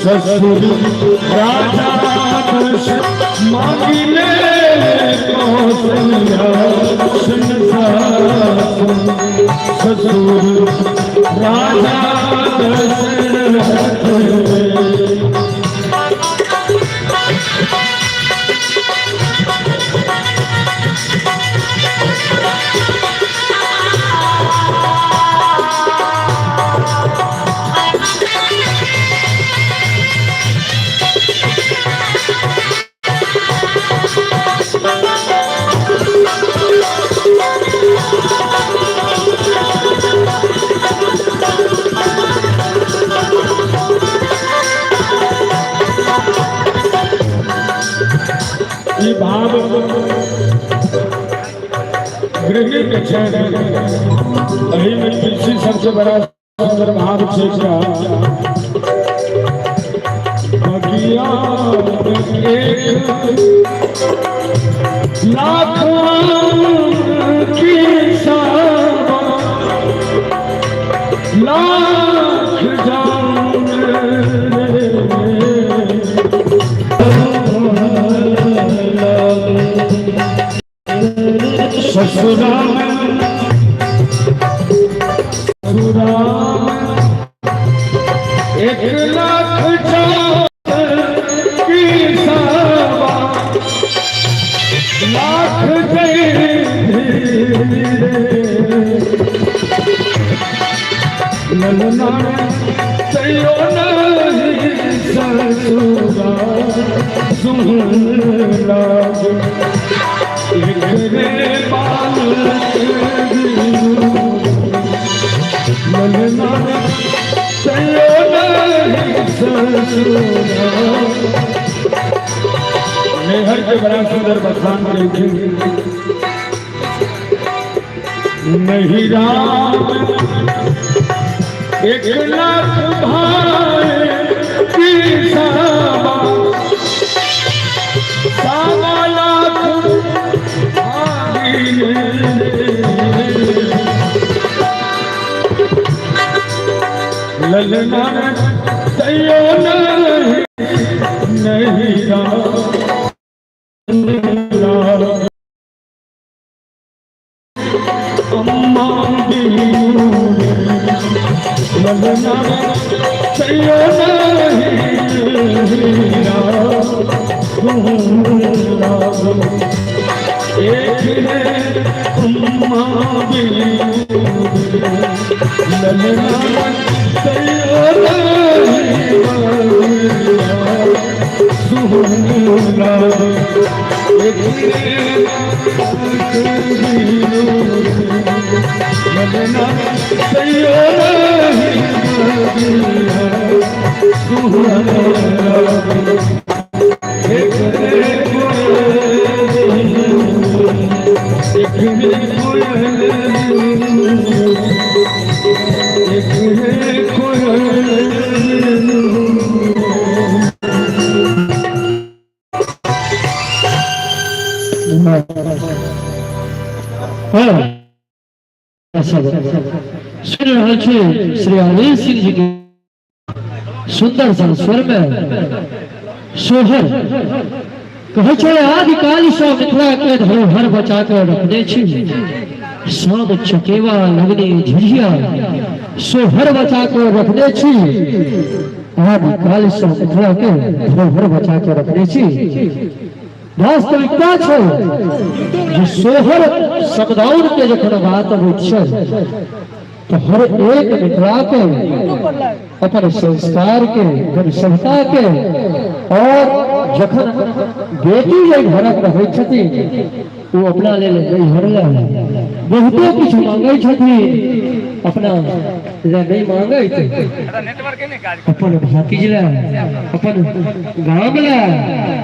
ससुर राजा मांगी ले कौशल्या ससुर राजा दशरथ। ई भाव गृहिणी के छै। एहिमे तुलसी सबसे बड़ा सुंदर भाव छै। बगिया एक लाख की सवा लाख जान रे। ससुरा ससुरा एक लाख चार की सवा लाख रे। ललना तैयो नहीं ससुरा सुन लाग एक रे बालक ललना तैयो नहीं ससुरा। नैहर के बड़ा सुंदर बखान देखी। नहीं राम एक लाख भाई की सवा सवा लाख भागी ललना तैयो नहीं नहीं राम अम्मा ललना तैयो नहीं एक रे अम्मा ललना तैयो नहीं एक रे ललना तैयो नहीं एक रे एक रे कोयल एक रे कोयल। हाँ, सुनि रहल छी श्री अरविंद सिंह जी के सुंदर सन स्वर में सोहर। कहै छै आदिकाल सँ मिथिला के धरोहर बचा के रखने छी, सब चकेवा लगनी झिझिया सोहर बचा के रखने छी। आदिकाल सँ मिथिला के धरोहर बचा के रखने छी। वास्तविकता छै जे सोहर समदाउन के जखन बात अबैत छै तऽ हर एक मिथिला के अपन संस्कार के, अपन सभ्यता के, और जखन बेटी जे घरक रहै छथिन ओ अपना लेल नैहर लए बहुतो किछु मांगै छथिन। अपना ले नहीं मांगैत अपन भातिज ले, अपन गाम ले,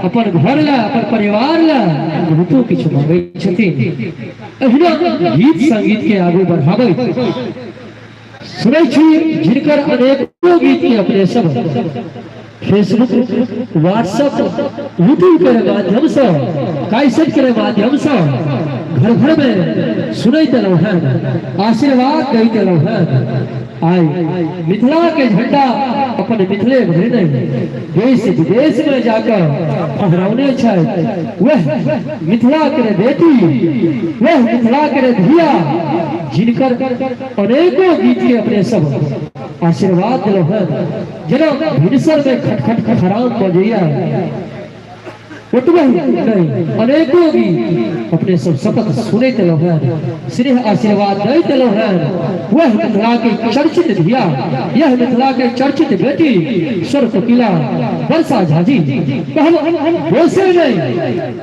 अपन घर ले, अपन परिवार ले बहुतो किछु मांगै छथिन। एहिना गीत संगीत के आगू बढ़ाबैत सुनै छी जिनकर अनेको गीत के अपने सब फेसबुक, व्हाट्सएप, यूट्यूब के माध्यम से, कैसेट के माध्यम से घर घर में सुनैत रहलहुँ हैं, आशीर्वाद दैत रहलहुँ हैं। आइ मिथिला के झंडा अपन मिथिले भरि नहीं देश विदेश में जाकर फहरौने छथि वह मिथिला के बेटी, वह मिथिला के धिया, जिनकर अनेकों गीत के अपने सब आशीर्वाद दिलहुँ हैं। जेना भिनसर में खटखट खराम बजैया, ओतबे ही नहीं अनेकों गीत अपने सब सतत सुनैत रहलहुँ हैं, स्नेह आशीर्वाद दैत रहलहुँ हैं। वह मिथिला के चर्चित धिया, यह मिथिला के चर्चित बेटी स्वर कोकिला वर्षा झाजी। कहब देशे नहीं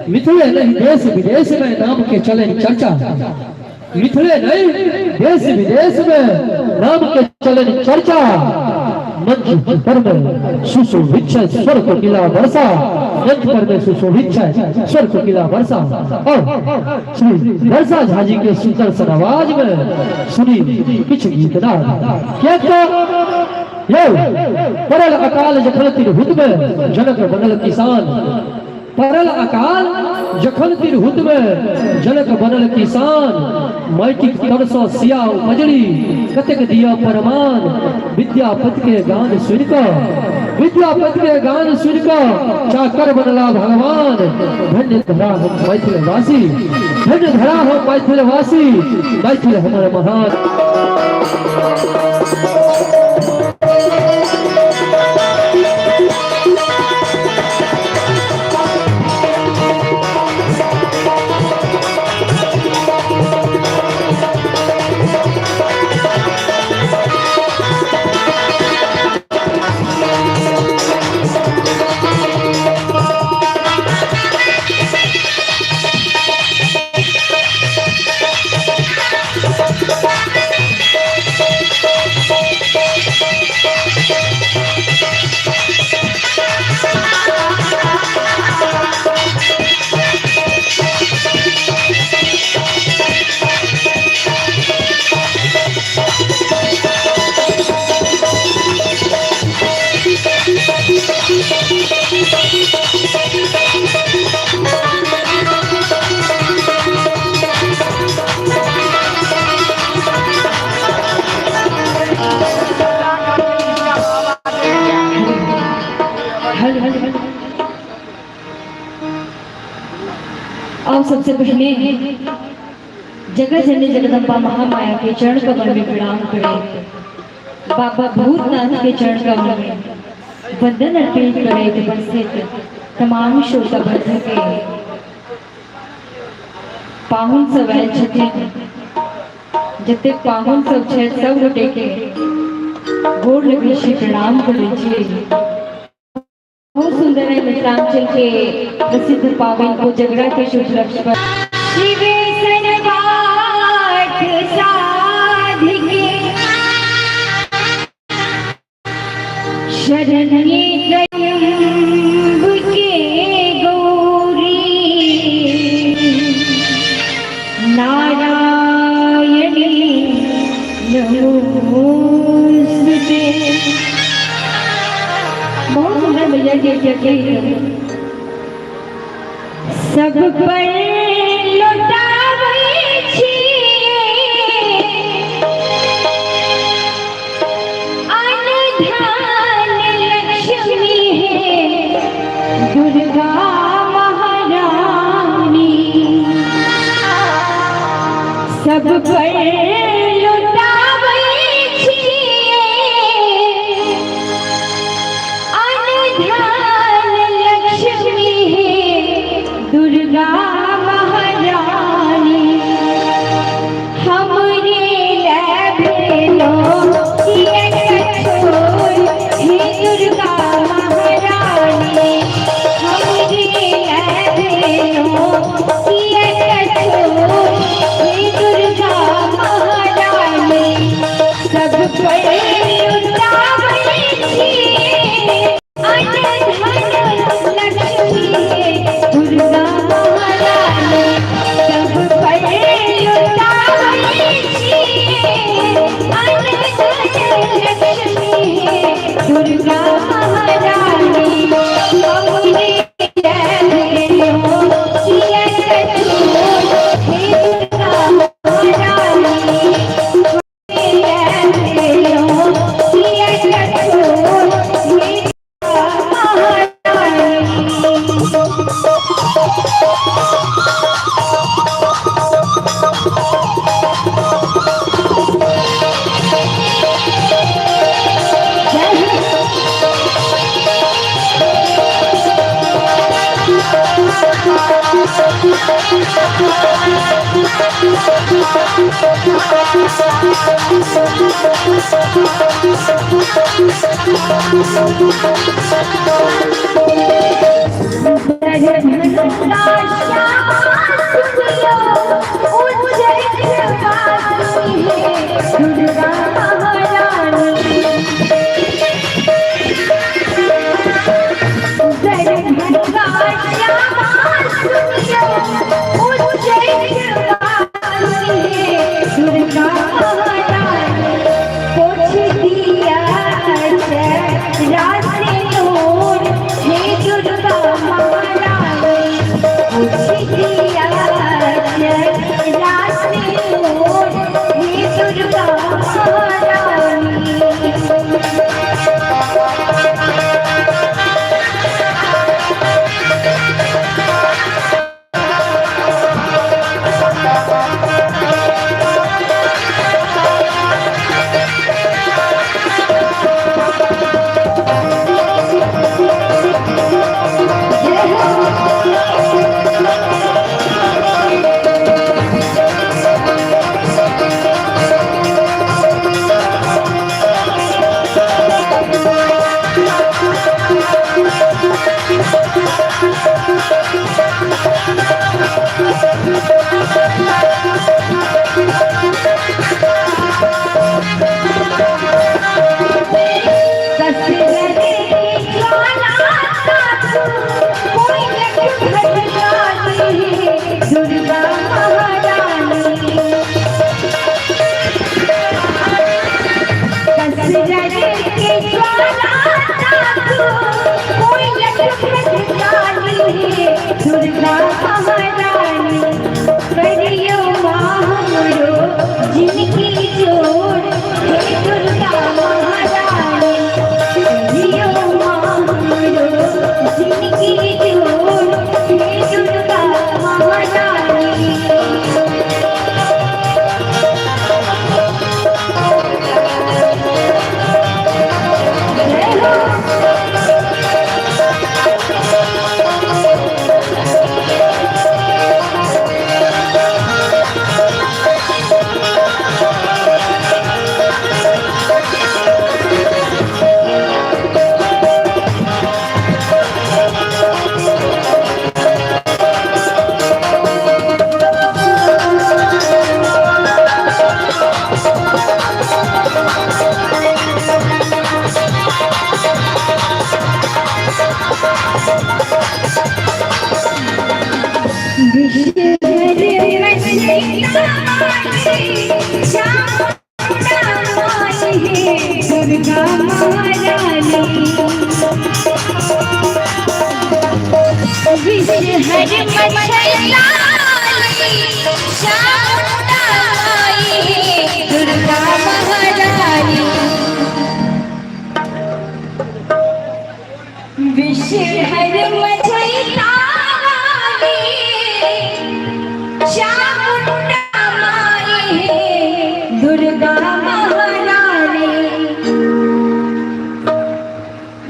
मिथिले नहीं देश विदेश में नाम के चले चर्चा, मिथिले नहीं देश विदेश में नाम के चलन चर्चा। मंच पर में सुशोभित छै स्वर कोकिला वर्षा, मंच पर में सुशोभित छै स्वर कोकिला वर्षा। और श्री वर्षा झा जी के सुंदर सन आवाज में सुनी किछु गीत नाद। किएक तऽ यौ पड़ल अकाल जखन तिरहुत में जनक बनल किसान, पड़ल अकाल जखन तिरहुत में जनक बनल किसान, माटिक तरसँ सिया उपजली कतेक दिया प्रमाण। विद्यापति के गान सुनि कऽ, विद्यापति के गान सुनि कऽ चाकर बनला भगवान। धन्य धरा हम मैथिल वासी, धन्य धरा हम मैथिल वासी, मैथिल हमर महान। और सबसे पहले जगत जननी जगदम्बा महामाया के चरण कमल में प्रणाम करें, बाबा भूतनाथ के चरण कमल में वंदन अर्पित करें। उपस्थित तमाम श्रोता बंधु के पाहुन सब आयल छथिन, जतेक पाहुन सब छथि सब गोटे के गोर लगै छी, प्रणाम करै छी। बहुत सुंदर है मिथिलांचल के प्रसिद्ध पावन कोजगरा के शुभ लक्ष्य पर। शिवेसन पाठ साधिके शरण्ये त्र्यंबके गौरी नारायणी नमोस्तुते। बहुत सुंदर भैया के गीत सब पर लुटाबै छी अनधन लक्ष्मी है दुर्गा महारानी, सब पर लुटाबै छियै अनधन लक्ष्मी है दुर्गा महारानी। हमरे भेलो किएक छोड़ हे दुर्गा महारानी, हमरे भेलो किएक छोड़ हे दुर्गा महारानी।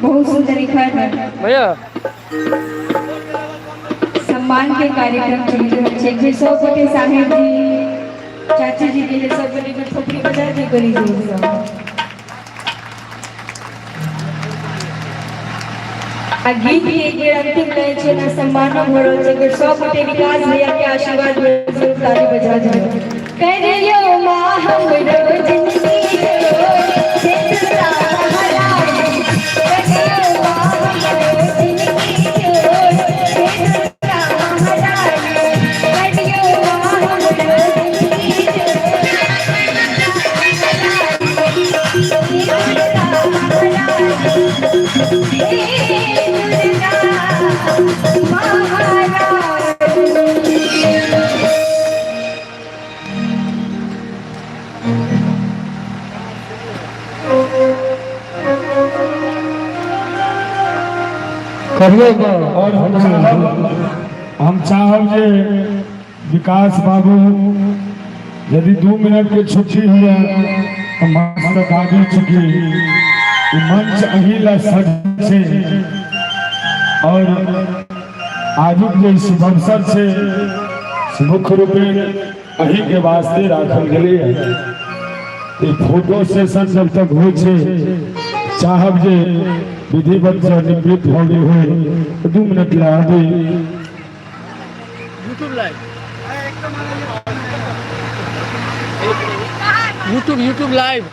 बहुत सुंदर भैया सम्मान के कार्यक्रम चलि रहल छै। एक बेर सब गोटे साहेब जी, चाची जी के सब गोटे के थोपड़ी बजा के करी जोर से। आ गीत के एक बेर अंतिम लय छै ना सम्मानो भऽ रहल छै। एक बेर सब गोटे विकास भैया के आशीर्वाद भेल छै, ताली बजा दियौ। करियौ माँ हमरो जिंदगी जोड़, हे दुर्गा महारानी। करियौ माँ हमरो जिंदगी जोड़, हे दुर्गा महारानी। करियौ माँ हमरो जिंदगी जोड़, हे दुर्गा महारानी। हे दुर्गा महारानी। करियौ। और हम चाहब जे विकास बाबू यदि 2 मिनट के छुट्टी हुए तो मंच से गाबी चुकी, ई मंच अही ला सज छै और आजुक जे शुभ अवसर छै से मुख्य रूपे अहीँके वास्ते राखल गेलैए। ई फोटो सेशन जब तक होइ छै, चाहब जे विधिवत से निवृत्त भऽ गेल होइ तऽ 2 मिनट लए आबी। YouTube live, YouTube YouTube live.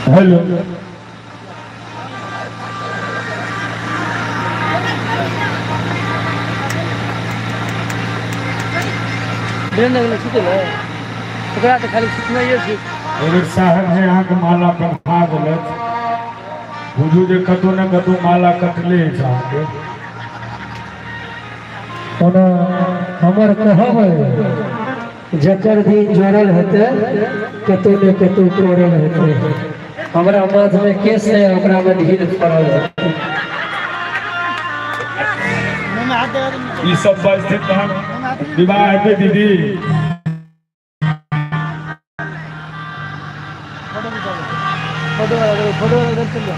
Hello. Virendra गेलै सुतै लए, ओकरा तऽ खाली सुतनाइए छै। एगो साहब जे अहाँके माला पढ़ा देलथि, बुझू जे कतहु ने कतहु माला कटले अछि अहाँके। ओना हमर कहब अइ, जकर दिन जोड़ल हेतै कतहु ने कतहु तोड़ल हेतै। हमरा माथमे केस नहि, ओकरामे ढील पड़ल हेतै। ई सब बजथिन तहन विवाह हेतै दीदी। फोटो फोटो वाला, फोटो वाला इधर चल जा,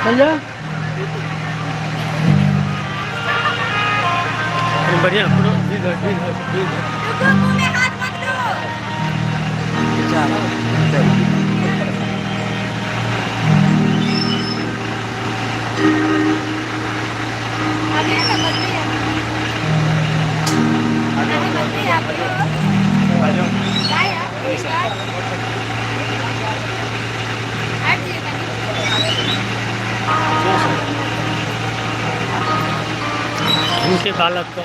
चल जा। बढ़िया फोटो। इधर इधर इधर। रुको, मुंह में हाथ मत दो। अभी ना मत है, अभी मत है आप लोग। काय है? आठ दिए कनी। झूठे बालक का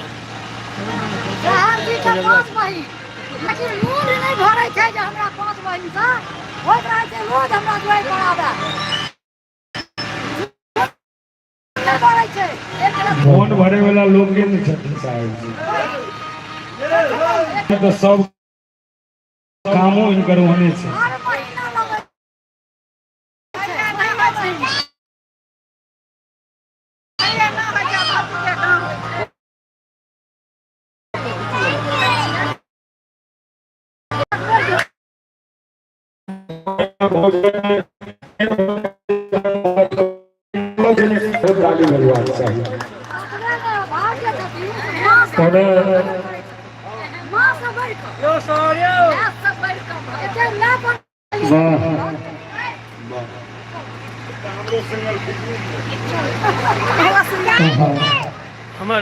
साहब जी के 5 बहिन, लेकिन लोन नहि भरै छै जे हमरा 5 बहिन से होइत रहै छै, रोज हमरा जोइ पर आबै नहि भरै छै एक तरफ। फोन भरे वाला लोग के नहि छथिन साहेब जी, तऽ सब कामो हिनकर ओहने छै। हर महीना लगै छै, महीना महीना। ताली बजबाक चाही। ओना वाह। हमर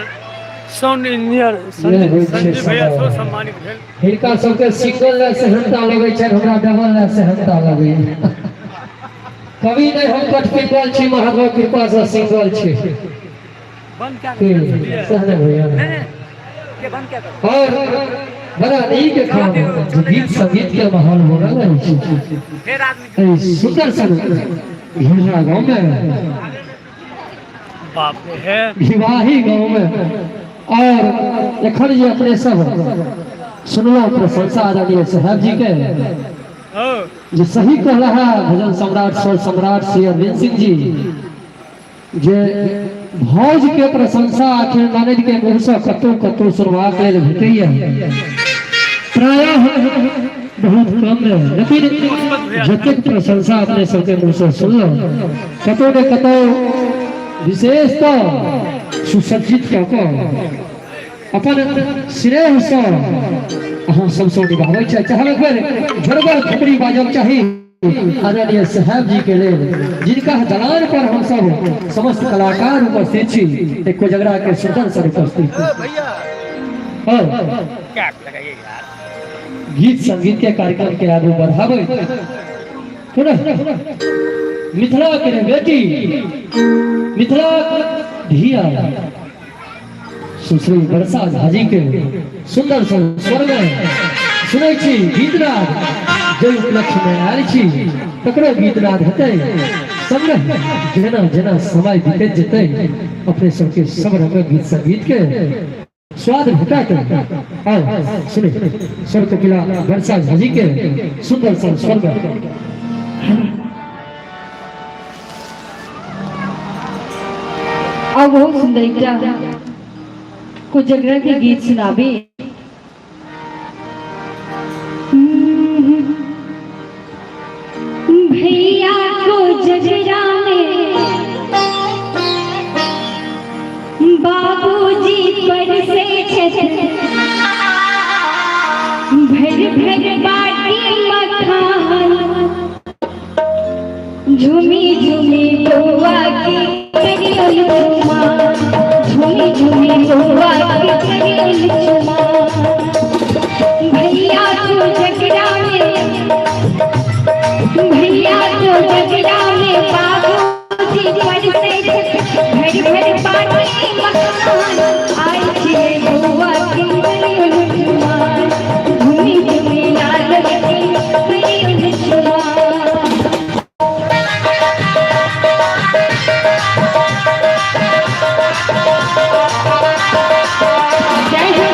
साउंड इंजीनियर नहि होइ छै। संजीव भैया समय। सेहो सम्मानित भेल। हिनका सबके सिंगल लए सेहनता लगै छनि, हमरा डबल लए सेहनता लगैए। कभी नहि हम कठपिंगल छी, महादेव कृपा से सिंगल छी। बंद क्या की सह नहि भैया? और बड़ा नीक एखन जे गीत संगीत के माहौल बनल अछि एहि सुंदर सन घिरना गाँव में, बाप रे है। विवाही गाँव में। और एखन जे अपने सब सुनलहुँ प्रशंसा आदरणीय साहब जी के, हो। जे सही कहला है भजन सम्राट स्वर सम्राट श्री अरविंद सिंह जी, जे भौज के प्रशंसा आखिर ननद के मुँह से कतौ कतौ सुनबाक लेल भेटैया प्रायः बहुत कम है, लेकिन जतेक प्रशंसा अपने सबके मुँह से सुनलहुँ कतौ ने कतौ विशेष तऽ सुसज्जित कऽ कऽ अपन स्नेह से अहाँ सबसँ निभाबै छै। चाहब एक बेर जोरगर थपड़ी बाजब चाही आदरणीय साहेब जी के लेल, जिनका दलान पर हम सब समस्त कलाकार उपस्थित छी, एक कोजगरा के सुंदर सर उपस्थित छी। और गीत संगीत के कार्यक्रम के आगू बढ़ाबै पुनः मिथिला के बेटी, मिथिला धिया सुश्री वर्षा झा जी के सुंदर स्वर में सुनै छी गीतनाद। जे उपलक्ष्य में आयल छी तकरो गीतनाद हेतै, संगे जेना जेना समय बीतैत जेतै अपने सबके सब रंगक गीत संगीत के स्वाद भेटत। आउ सुनै स्वर कोकिला वर्षा झा जी के सुंदर सन स्वर में। और बहुत सुंदर एकटा कोजगरा के गीत सुनाबी। भैया को जगरा में बाबूजी पर से छथिन भर भर बाटी मखान, झूमी झूमी बउआ के करियन चुमा, झूमी झूमी बउआ के करियन चुमा। भैया को जगरा में, भैया को जगरा में बाबूजी पर से भर भर बाटी मखान, आई छियै बउआ के करियन चुमा, झूमी झूमी लाल के करियन चुमा। जय हो।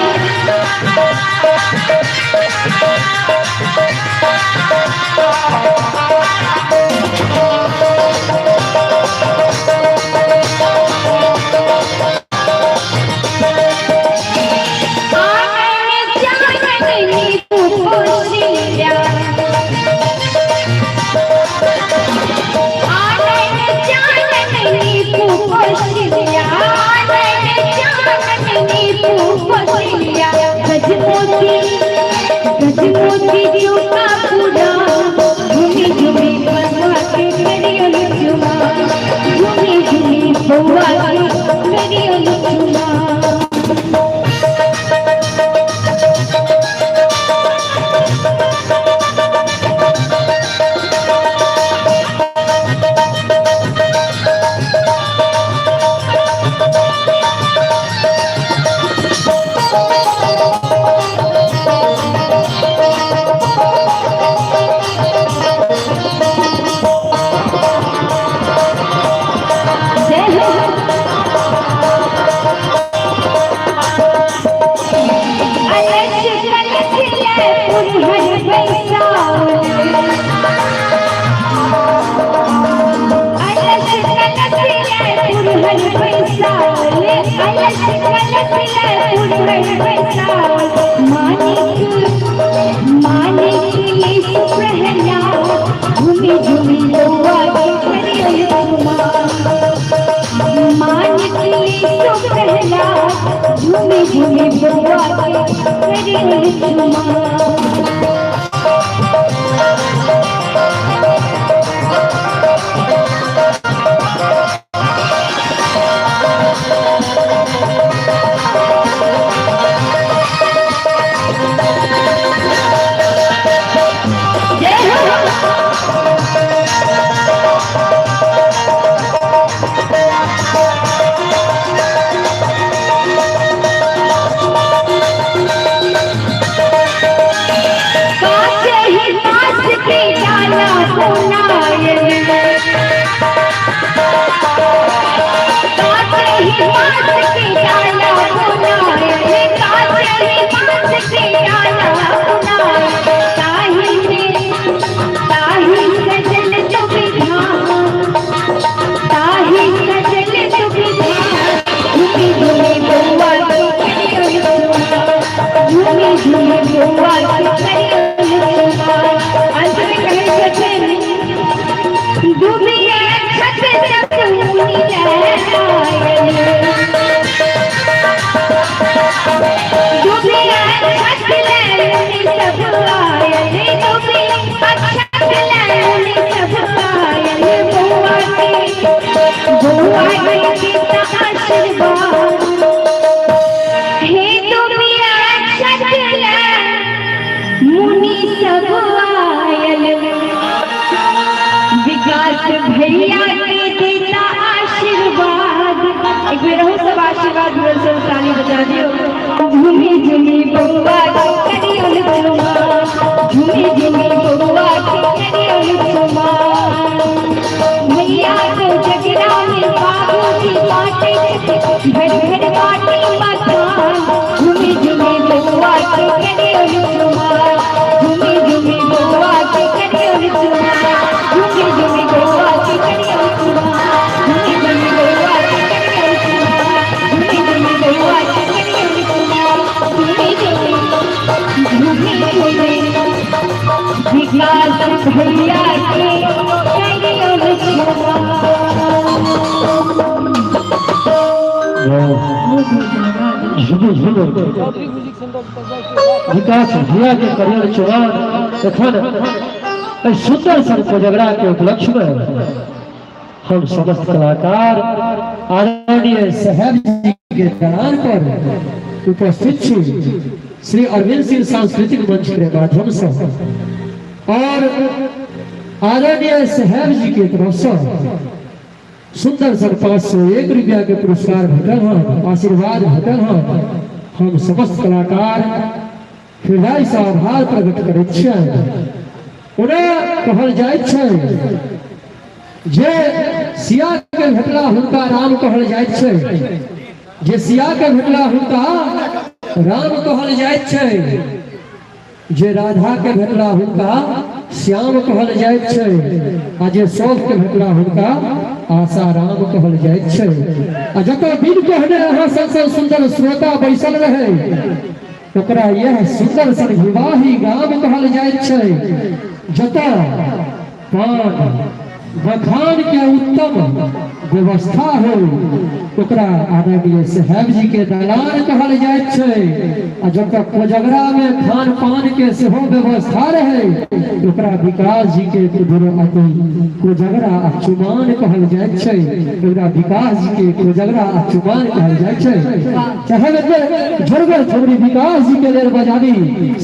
आनन चानन नीतू कोशिल्या, आनन चानन नीतू कोशिल्या, आनन चानन नीतू कोशिल्या। गजमोती गजमोती चौका पूरा, झूमी झूमी बउआ के करियन चुमा, झूमी झूमी बउआ के करियन चुमा। जय हो। अलस कलश ले पुरहर बैसाओ, अलस कलश ले पुरहर बैसाओ, अलस कलश ले पुरहर बैसाओ। मानिक मानिक यीशु प्रहलाद, झूमी झूमी बउआ के करियन चुमा, मानिक यीशु प्रहलाद, झूमी झूमी बउआ के करियन चुमा। जय हो। काचे ही बांस के डाला बुनायल, काचे ही बांस के डाला बुनायल, काचे ही बांस के डाला बुनायल। ताही में ताही सजल सुविधान, ताही सजल सुविधान। झूमी झूमी बउआ के करियन चुमा, झूमी झूमी बउआ के करियन चुमा। अंत में कहै छथिन, दुबिया छत सब मुनि आयल, दुबिया छत ले मुनि सब आयल, दुबिया छत ले मुनि सब आयल। बउआ के पिता आशीर्वाद, हे दुबिया छत ले मुनि सब आयल। विकास भैया के देता आशीर्वाद। एक बेर अहूँ सब आशीर्वाद जुड़ल सब ताली बजा दियौ। झूमी झूमी बउआ के करियन चुमा, झूमी झूमी बउआ के करियन चुमा। भैया को जगरा में बाबूजी बाटे भर भर बाटी मखान, झूमी झूमी बउआ के करियन चुमा, झूमी झूमी बउआ के करियन चुमा, झूमी झूमी बउआ के करियन चुमा, झूमी झूमी बउआ के करियन चुमा। विकास भैया के करियन चुमान। झुमू झुमू विकास भैया के करियर चुनाव एखन एहि सुंदर सन कोजगरा के उपलक्ष्य में हम समस्त कलाकार आदरणीय साहेब जी के दलान पर उपस्थित छी श्री अरविंद सिंह सांस्कृतिक मंच के माध्यम से और आदरणीय साहेब जी के तरफ से सुंदर सन 501 रुपया के पुरस्कार भेटल हन, आशीर्वाद भेटल हन। हम समस्त कलाकार हृदय से आभार प्रकट करैत छियनि। ओना कहल जाइत छै जे सिया के भेटला हुनका राम कहल जाइत छै, जे सिया के भेटला हुनका राम कहल जाइत छै, जे राधा के भेटला हुनका श्याम कहल जाइत छै आ जे सब के भेटला हुनका आशा राम कहल जाइत छै। आ जतऽ बिन कहने अहाँ सन सन सुंदर श्रोता बैसल रहे ओकरा यह सुंदर सन विवाही गाम कहल जाइत छै। जतऽ पान बखान के उत्तम व्यवस्था हो ओकरा आदरणीय साहेब जी के दलान कहल जाइत छै। आ जतऽ कोजगरा में खान पान के सेहो व्यवस्था रहे ओकरा विकास जी के कोजगरा आ चुमान कहल जाइत छै। ओकरा विकास जी के कोजगरा आ चुमान कहल जाइत छै। चाहे जोरगर थोड़ी विकास जी के लेल बजाबी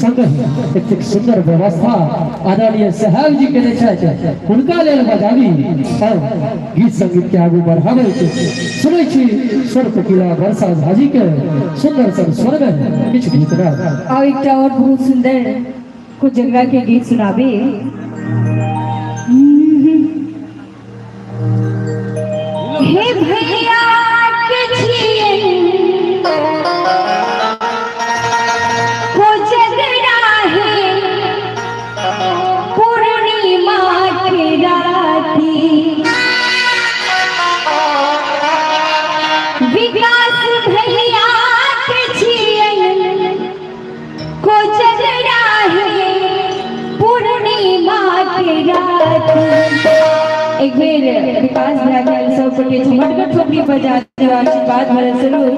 संग एतेक सुंदर व्यवस्था आदरणीय साहेब जी के छथि हुनका लेल बजाबी और गीत संगीत के आगू बढ़ाबै के सुनै छी स्वर कोकिला वर्षा झा जी के सुंदर सन स्वर में किछु गीत रह। और एकटा और बहुत सुंदर कोजगरा के गीत सुनाबी। हे भैया के छियन कोजगरा है पूर्णिमा के राती, विकास भैया के छियन कोजगरा है पूर्णिमा के राती। एक बेर विकास भैया के सब गोटे झमटगर ठोकरी बजा देब, आशीर्वाद भरल जरूर।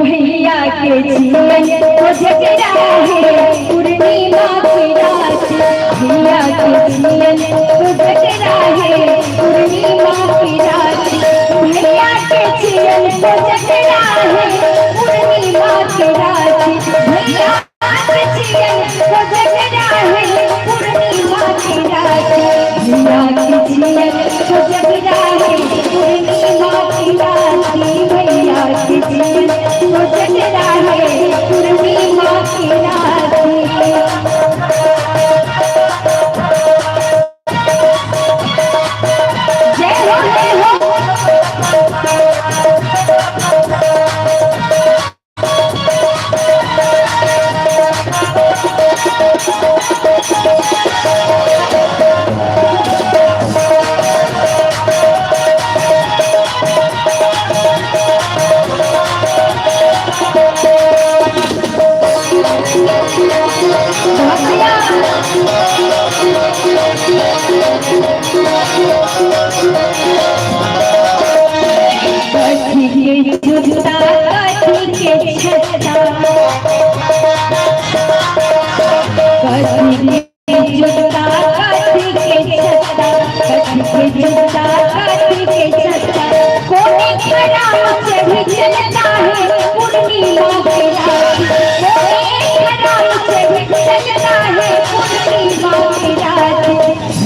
भैया के छियन कोजगरा है पूर्णिमा के राती, भैया के छियन कोजगरा है पूर्णिमा के राती, भैया के छियन कोजगरा है पूर्णिमा के राती, भैया के छियन कोजगरा है पूर्णिमा के राती, भैया के छियन कोजगरा है पूर्णिमा के राती, भैया के छियन कोजगरा है पूर्णिमा के राती। जय हो जय हो। कथी के छत्ता कथी के छत्ता, कथी के जुत्ता कथी के छत्ता, कथी के जुत्ता कथी के छत्ता, कोने खराम चढ़ी चलता है पूर्णिमा के राती, कोने खराम चढ़ी चलता है पूर्णिमा के राती,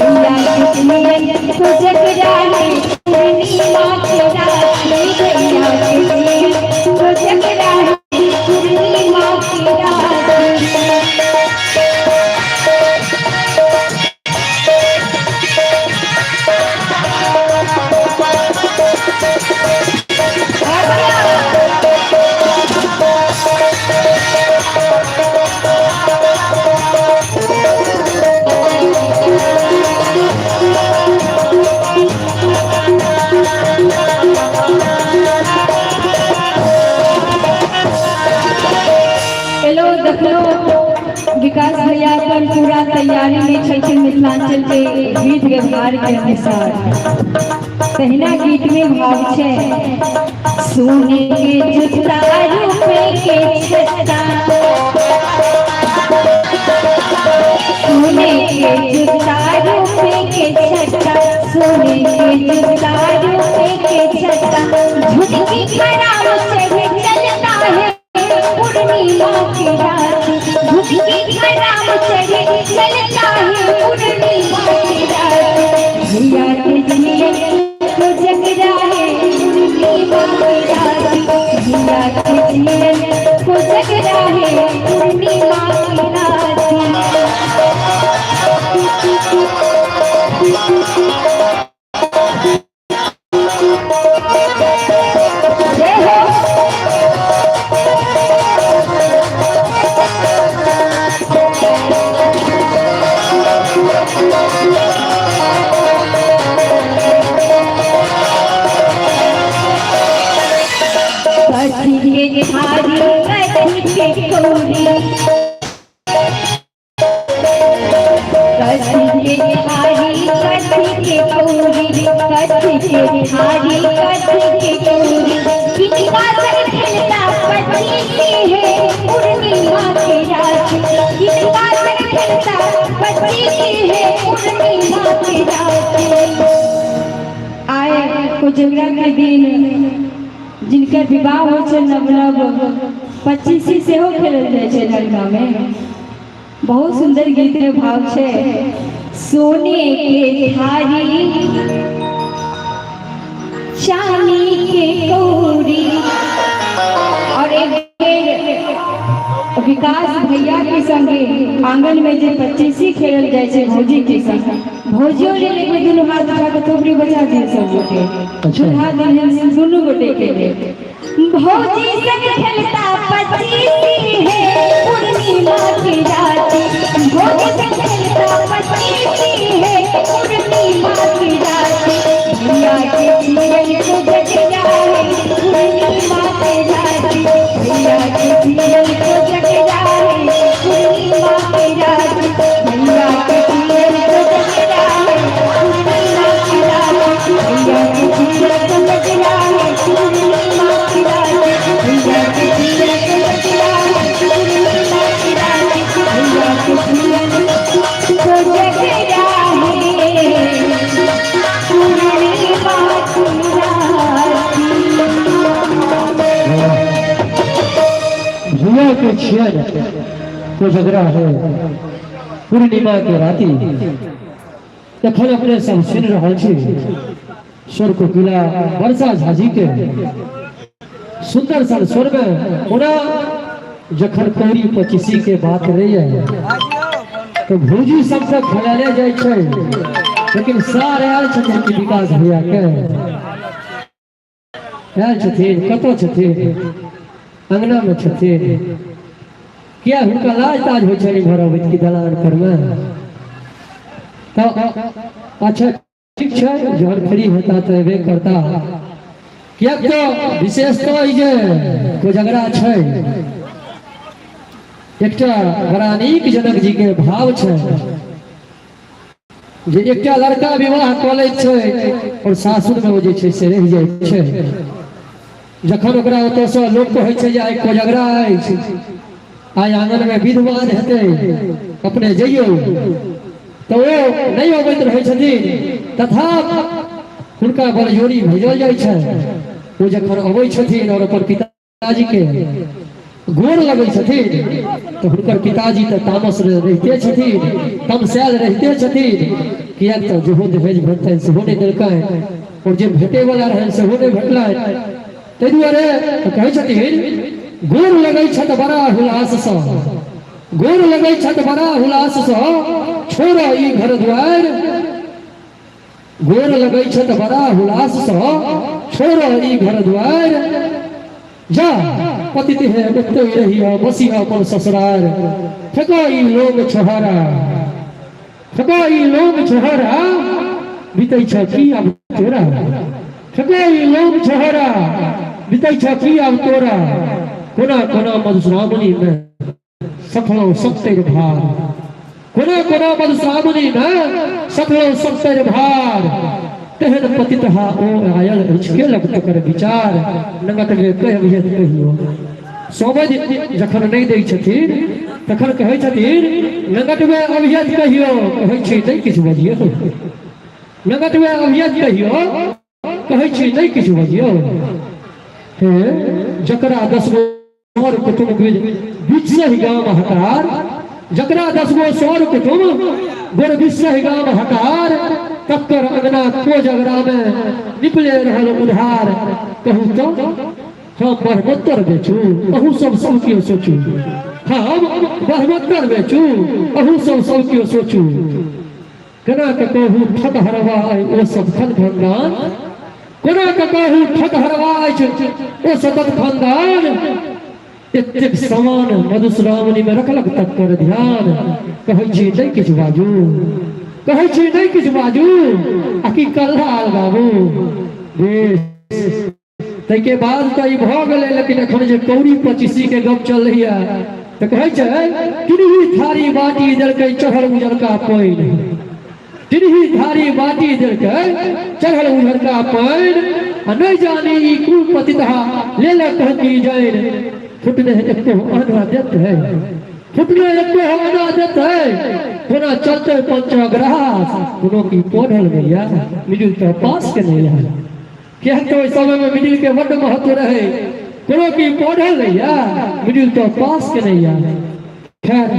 भैया के छियन कोजगरा है पूर्णिमा के राती, भैया के छियन कोजगरा है पूर्णिमा के राती। हेलो देखलो। विकास भैया अपन पूरा तैयारी में छलखिन मिथिलांचल के गीत व्यवहार के अनुसार। तहिना गीत में भाव छै, सोने के जूता रूपे के छत्ता, सोने के जूता रूपे के छत्ता, सोने के जूता रूपे के छत्ता, झुटकी खराब चढ़ चलता है पूर्णिमा के रात, झुटकी खराब चढ़ चलता है पूर्णिमा के रात, भैया के जियन को जगरा है पूर्णिमा के रात, भैया के जियन को जगरा है पूर्णिमा के रात। जय हो। कथी के थारी कथी के कौड़ी, कथी के थारी कथी के कौड़ी, कथी के थारी कथी के कौड़ी, किनका संग खेलता पच्चीसी है पूर्णिमा के रात, किनका संग खेलता पच्चीसी है पूर्णिमा के रात। आए कोजगरा के दिन जिनकर विवाह होइ छै नव नव, पच्चीसी सेहो खेलल जाइ छै लड़का में। बहुत सुंदर गीत के भाव छै, सोने के थारी चांदी के कौड़ी। और एक बेर विकास भैया के संगे आंगन में जे पच्चीसी खेलल जाइ छै भौजी के संग, भौजियो लेल एक बेर दुनू हाथ उठा के थोपड़ी बजा दियौ सब गोटे। दुल्हा दुल्हन दुनू गोटे के लेल। भौजी संग खेलता पच्चीसी है पूर्णिमा के रात, भौजी संग खेलता पच्चीसी है पूर्णिमा के रात, भैया के जीवन को जगरा है पूर्णिमा के रात, भैया के जीवन को जगरा है पूर्णिमा के रात, भैया के जीवन को जगरा है पूर्णिमा के रात, भैया के जीवन को जगरा है पूर्णिमा के रात, भैया के जीवन को जगरा है पूर्णिमा के रात, भैया के जीवन को जगरा है पूर्णिमा के रात। भैया के छियन कोजगरा है पूर्णिमा के राति। तखन अपने सब सुनि रहल छी स्वर कोकिला वर्षा झाजी के सुंदर सन स्वर में। ओना जखन कौड़ी पचीसी के बात रही तो भौजी सब तऽ खेलाले जाइ छै, लेकिन सार आयल छथिन कि विकास भैया के आयल छथिन, कतऽ छथिन? अंगना में छथिन। किया हुनका लाज ताज होइ छनि इम्हर अबैत कि दलान पर में? तऽ अच्छा ठीक छै, जहन फ्री हेता तऽ एबे करता। किएक तऽ विशेष तऽ ई जे कोजगरा छै, एकटा बड़ा नीक जनक जी के भाव छै जे एकटा लड़का विवाह कऽ लैत छै और सासुर में ओ जे छै से रहि जाइ छै। जखन ओकरा ओतऽसँ लोक कहै छै जे आइ कोजगरा अछि, आइ आंगन में विधवान हेतै, अपने जइयौ, तऽ ओ नहि अबैत रहै छथिन। तथापि हुनका बलजोरी भेजल जाइ छै। ओ जखन अबै छथिन और अपन पिताजी के गोर लगै छथिन तऽ हुनकर पिताजी तऽ तामस रहिते छथिन, तमसायल रहिते छथिन। किएक तऽ जेहो दहेज भेटतनि सेहो नहि देलकनि और जे भेटे वाला रहनि सेहो नहि भेटलनि। ताहि दुआरे कहै छथिन, गोर लगै छथि बड़ा हुलाससँ, गोर लगै छथि बड़ा हुलाससँ, छोड़ ई घर दुआरि। गोर लगै छथि बड़ा हुलाससँ, छोड़ ई घर दुआरि, जा पतित हे ओतहि रहिह, बसिह अपन ससुरार। फेको ई लोग छोहरा, फेको ई लोग छोहरा, बीतै छ की आब तोरा, फेको ई लोग छोहरा, बीतै छ की आब तोरा, कोना कोना मधुश्रावणी में सफलो सत्तर भार। कोना कोना मधुश्रावणी मे सफलो सत्तर भार। तेहन पतितहा ओ आयल अछि केलक तकर विचार। नंगटबे कहबिहे कहियो समझ जखन नहि दै छथिन तखन कहै छथिन नंगटबे अभियत कहियो कहै छी नहि किछु बजियौ। नंगटबे अभियत कहियो कहै छी नहि किछु बजियौ। हे जकरा 10 गो सौर कुटुम्ब बीच से ही गाम हकार, जकरा 10 गो सौर कुटुम्ब गोर बीच से ही गाम हकार, तकर अंगना कोजगरा में निपले रहल उधार। कहू तो हम बढ़मोत्तर बेचू अहू सब सब केओ सोचू। हम बढ़मोत्तर बेचू अहू सब सब केओ सोचू। केना के कहू ठक हरवा अइ ओ सब खन खानदान। कोना के कहू ठक हरवा अछि ओ सतत खानदान। एतेक सामान मधुश्रावणी में रखलक तकर ध्यान। कहै छी नहि किछु बाजू, कहै छी नहि किछु बाजू, आ की कल्ला आल बाबू। बेस ताहिके बाद तऽ ई भऽ गेलै, लेकिन एखन जे कौड़ी पचीसी के गप चलैया तऽ कहै छै टिनही थारी बाटी देलकै चढ़ल उजरका पानि। टिनही थारी बाटी देलकै चढ़ल उजरका पानि। आ नहि जानी ई कुलपतितहा लेलक कहू की जानि। फुटने एको आना देतै, फुटने एको आना देतै, कोना चलतै पंचग्रास। कोनो की पढ़ल नहि यऽ, मिडिल तऽ पास के नहि यऽ। किएक तऽ ओहि समयमे मिडिल के बड्ड महत्व रहै। कोनो की पढ़ल नहि यऽ, मिडिल तऽ पास के नहि यऽ। खैर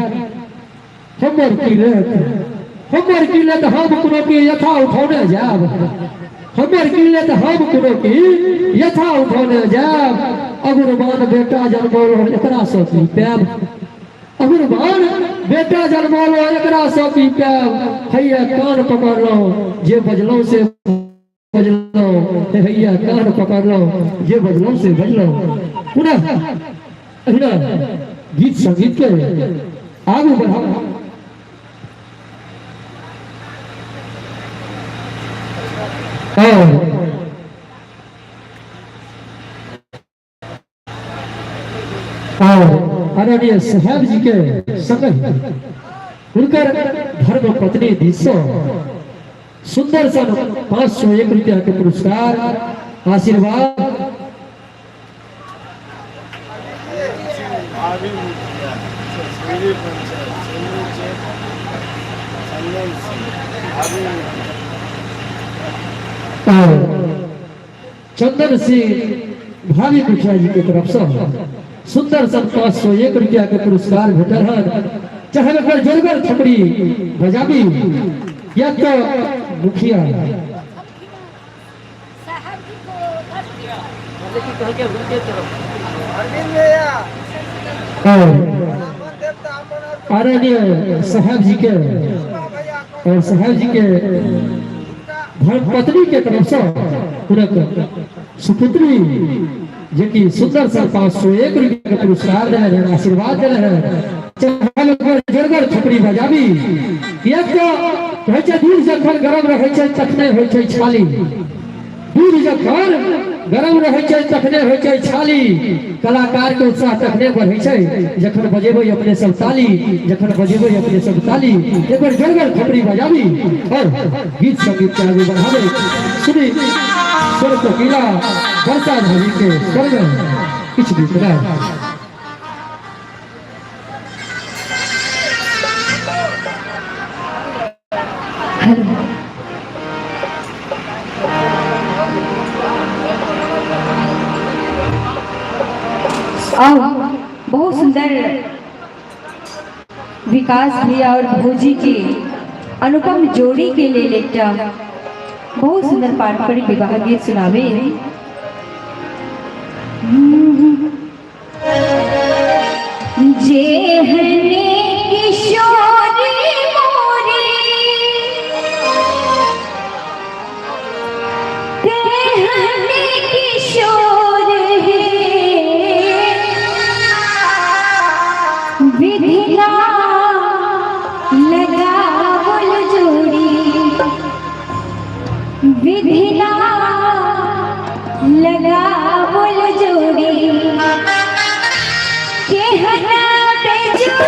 हमर की लेत, हमर की लेत, हम कोनो की यथा उठौने जायब। हमर की लेत, हम कोनो की यथा उठौने जायब। अगुरबान बेटा जनमौल एकरा सँ की पायब। अगुरबान बेटा जनमौल एकरा सँ की पायब। हैया कान पकड़लहुँ जे बजलहुँ से बजलहुँ, हे हैया कान पकड़लहुँ जे बजलहुँ से बजलहुँ। पुनः एहिना गीत संगीत के आगू बढ़ाउ। और आदरणीय साहेब जी के संग हुनकर धर्म पत्नी दिस सुंदर सन 501 रुपया के पुरस्कार आशीर्वाद। और चंदन सिंह भाभी मुखिया जी के तरफ से सुंदर सन 501 रुपया के पुरस्कार भेटल हन। चाहे एक बार जोरगर थपड़ी बजाबी या तो मुखिया और आदरणीय साहब जी के और साहब जी के धर्मपत्नी के तरफ से हुनक सुपुत्री जे कि सुंदर सर 501 रुपया के पुरस्कार देने रहे, आशीर्वाद देने रहे। जोरगर थपड़ी बजाबी। किएक तऽ कहै छै दूध जखन गरम रहै छै तखने होइ छै छाली। दूध जखन गरम रहै छै तखने होइ छै छाली। कलाकार के उत्साह तखने बढ़ै छै जखन बजेबै अपने सब ताली, जखन बजेबै अपने सब ताली। एक बेर जोरगर थपड़ी बजाबी और गीत संगीत के आगू बढ़ाबे। सुनी स्वर कोकिला वर्षा झाजी के स्वर में किछु गीत गाय। हेलो आओ, बहुत सुंदर विकास भैया और भौजी के अनुपम जोड़ी के लिए एकटा बहुत सुंदर पारंपरिक विवाह गीत सुनावे। जेहने किशोरी मोरी तेहने किशोर हे, विधिना लगावल जोड़ी, विधिना लगावल जोड़ी, केहना बेजोड़।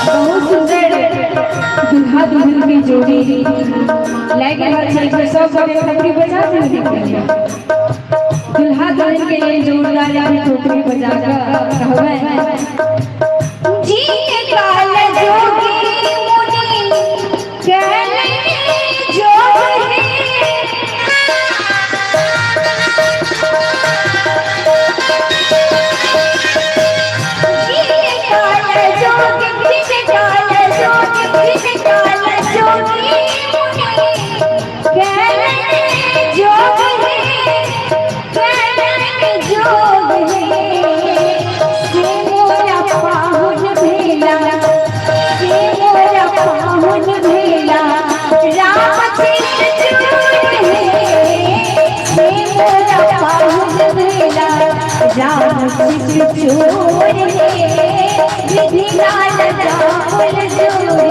बहुत सुंदर दुल्हा दुल्हन के जोड़ी लागि रहल छै जे सब गोटे ठोकरी बजा दियौ। दुल्हा दुल्हन के लेल जोरदार एक ठोकरी बजा कऽ कहबै। जी काल जोगी मुनि कहले जोगी। राम चित्र चोर हे विधि लाल राहुल जोड़ी।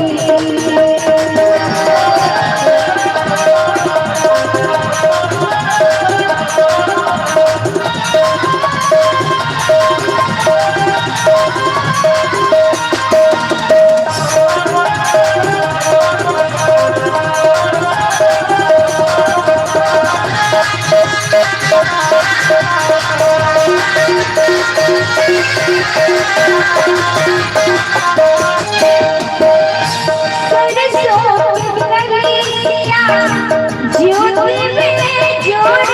ज्योति में जोड़।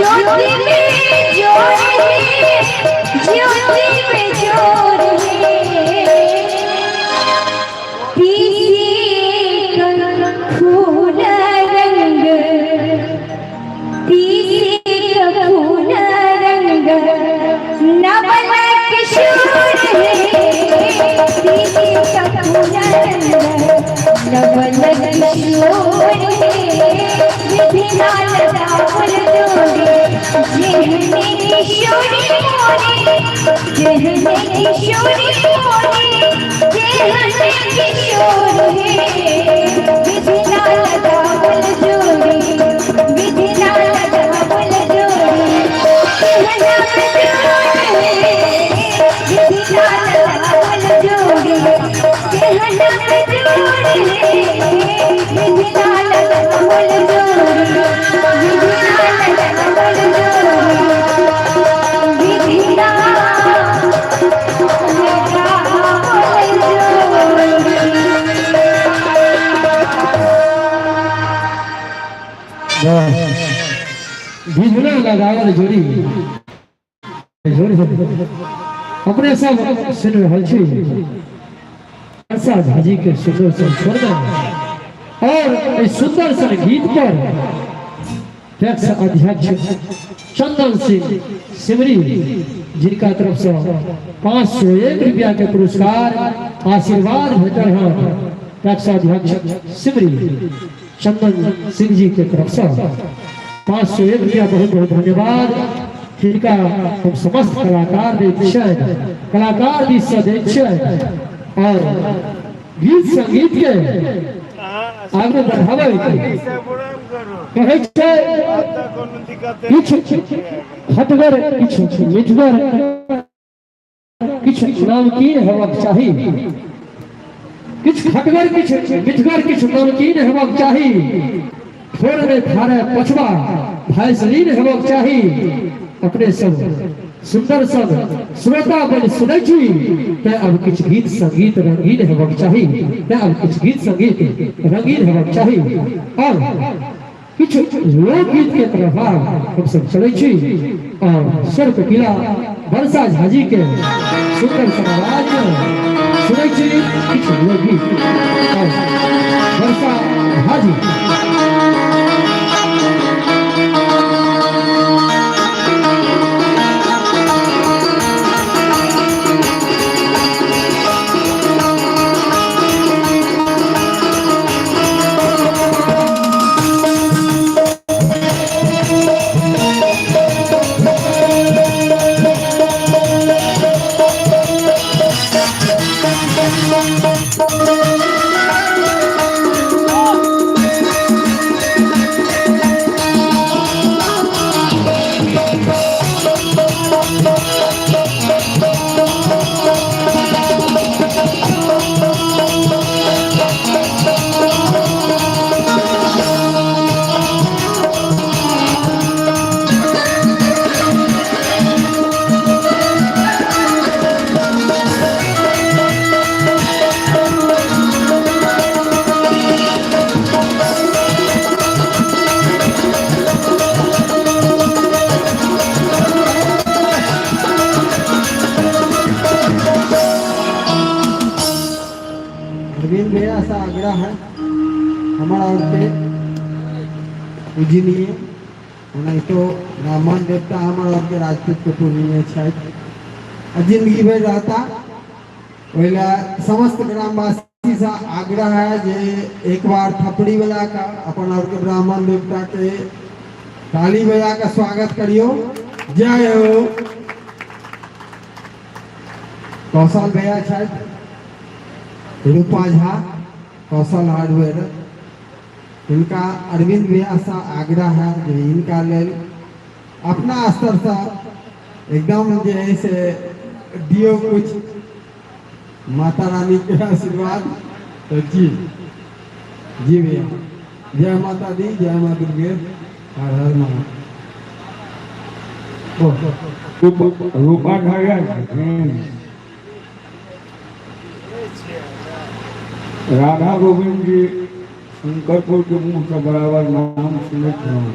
ज्योति में जोड़, ज्योति में जोड़। पीसी का फूल रंग, पीसी का फूल रंग नवल किशोर है। पीसी का फूल रंग नवल किशोर है। विधि लाल राहुल जोड़े जेहने किशोरी मोरे, जेहने किशोरी मोरे, जेहने किशोर हे, विधि ना लगावल जोड़ी, विधि ना लगावल जोड़ी, तेहना बेजोड़ हे, विधि ना लगावल जोड़ी, तेहना बेजोड़ हे, विधि ना लगावल जोड़ी, विधि ना लगावल जोड़ी, विधि ना लगावल जोड़ी। बिजली लगावल जोड़ी जोड़ी अपने सब सुन रहल छी वर्षा झाजी के सुंदर सन स्वर में और एहि सुंदर सन गीत पर टैक्स अध्यक्ष चंदन सिंह सिमरी जिनका तरफ से 501 रुपया के पुरस्कार आशीर्वाद भेटल है। टैक्स अध्यक्ष सिमरी चंदन सिंह जी के तरफ से 501 रुपया, बहुत बहुत धन्यवाद जिनका हम समस्त कलाकार दैत छियनि, कलाकार दिस से दैत छियनि और गीत संगीत के आगू बढ़ाबै कहै छै। किछु खटगर, किछु मिठगर, किछु नमकीन हेबाक चाही। किछु खटगर, किछु मिठगर, किछु नमकीन हेबाक चाही। थोड़ नहि थारे पछबा भैसलीन हेबाक चाही। अपने सब सुंदर सब श्रोता बनि सुनै छी, तें अब किछु गीत संगीत रंगीन हेबाक चाही। तें अब किछु गीत संगीत रंगीन हेबाक चाही और किछु लोकगीत के तरफ हम सब चलै छी और स्वर कोकिला वर्षा झाजी के सुंदर सन आवाज में सुनै छी किछु लोकगीत और वर्षा झाजी। अरविंद भैया से आग्रह है, हमारा के पूजनीय, ओनाहितो ब्राह्मण देवता हमर और के राजपूत के पूजनीय छथि आ जिंदगी भरि रहता। ओहि लए समस्त ग्रामवासी से आग्रह है जे एक बार थपड़ी बजा के अपन और के ब्राह्मण देवता के ताली बजा के स्वागत करियो। जय हो। कौशल भैया छथि, रूपा झा कौशल हार्डवेयर, हिनका अरविंद भैया से आग्रह है जे हिनका लेल अपना स्तर से एकदम जे है से दियो कुछ माता रानी के आशीर्वाद। तो जी जी भैया, जय माता दी, जय माँ दुर्गे, हर हर महादेव। रूपा झा छथिन, राधा गोविंद जी शंकरपुर के मुंह से बराबर नाम सुनैत रहूँ।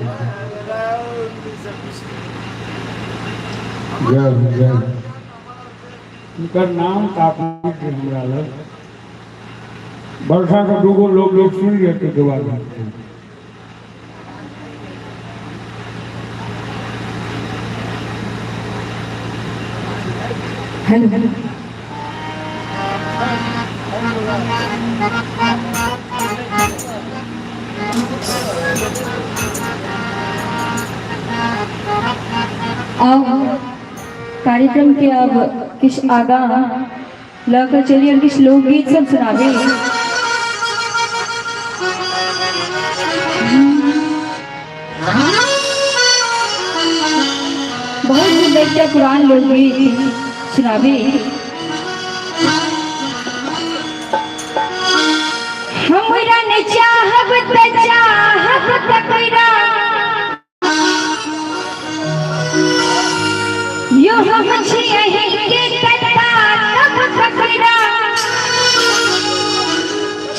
जय हो, जय हो। हुनकर नाम काफी छै हमरा लग। वर्षा के दूगो लोग लोग सुन लिअ, ताहिके बाद हेलो हेलो। आउ कार्यक्रम के अब किछु आगाँ लऽ कऽ चली और किछु लोकगीत सब सुनाबी। बहुत सुंदर एकटा पुरान लोकगीत सुनाबी। हमरा ने चाहब त चाहब तकरा यो हम छी अहीं के कत्ता तब ककरा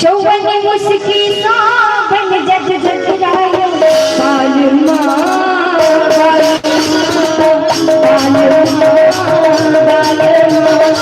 चौवन मुस्की सा बन जग जगरायो बाल माँ बाल बाल बाल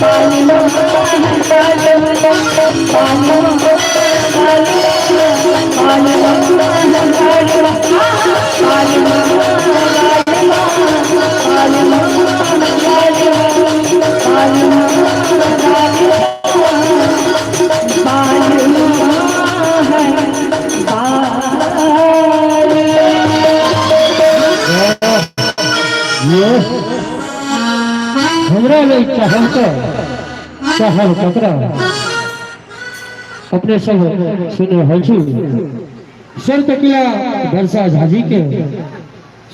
ये हमरा लेल चाहब तऽ चाहब ककरा। अपने सब सुनि रहल छी स्वर कोकिला वर्षा झा जी के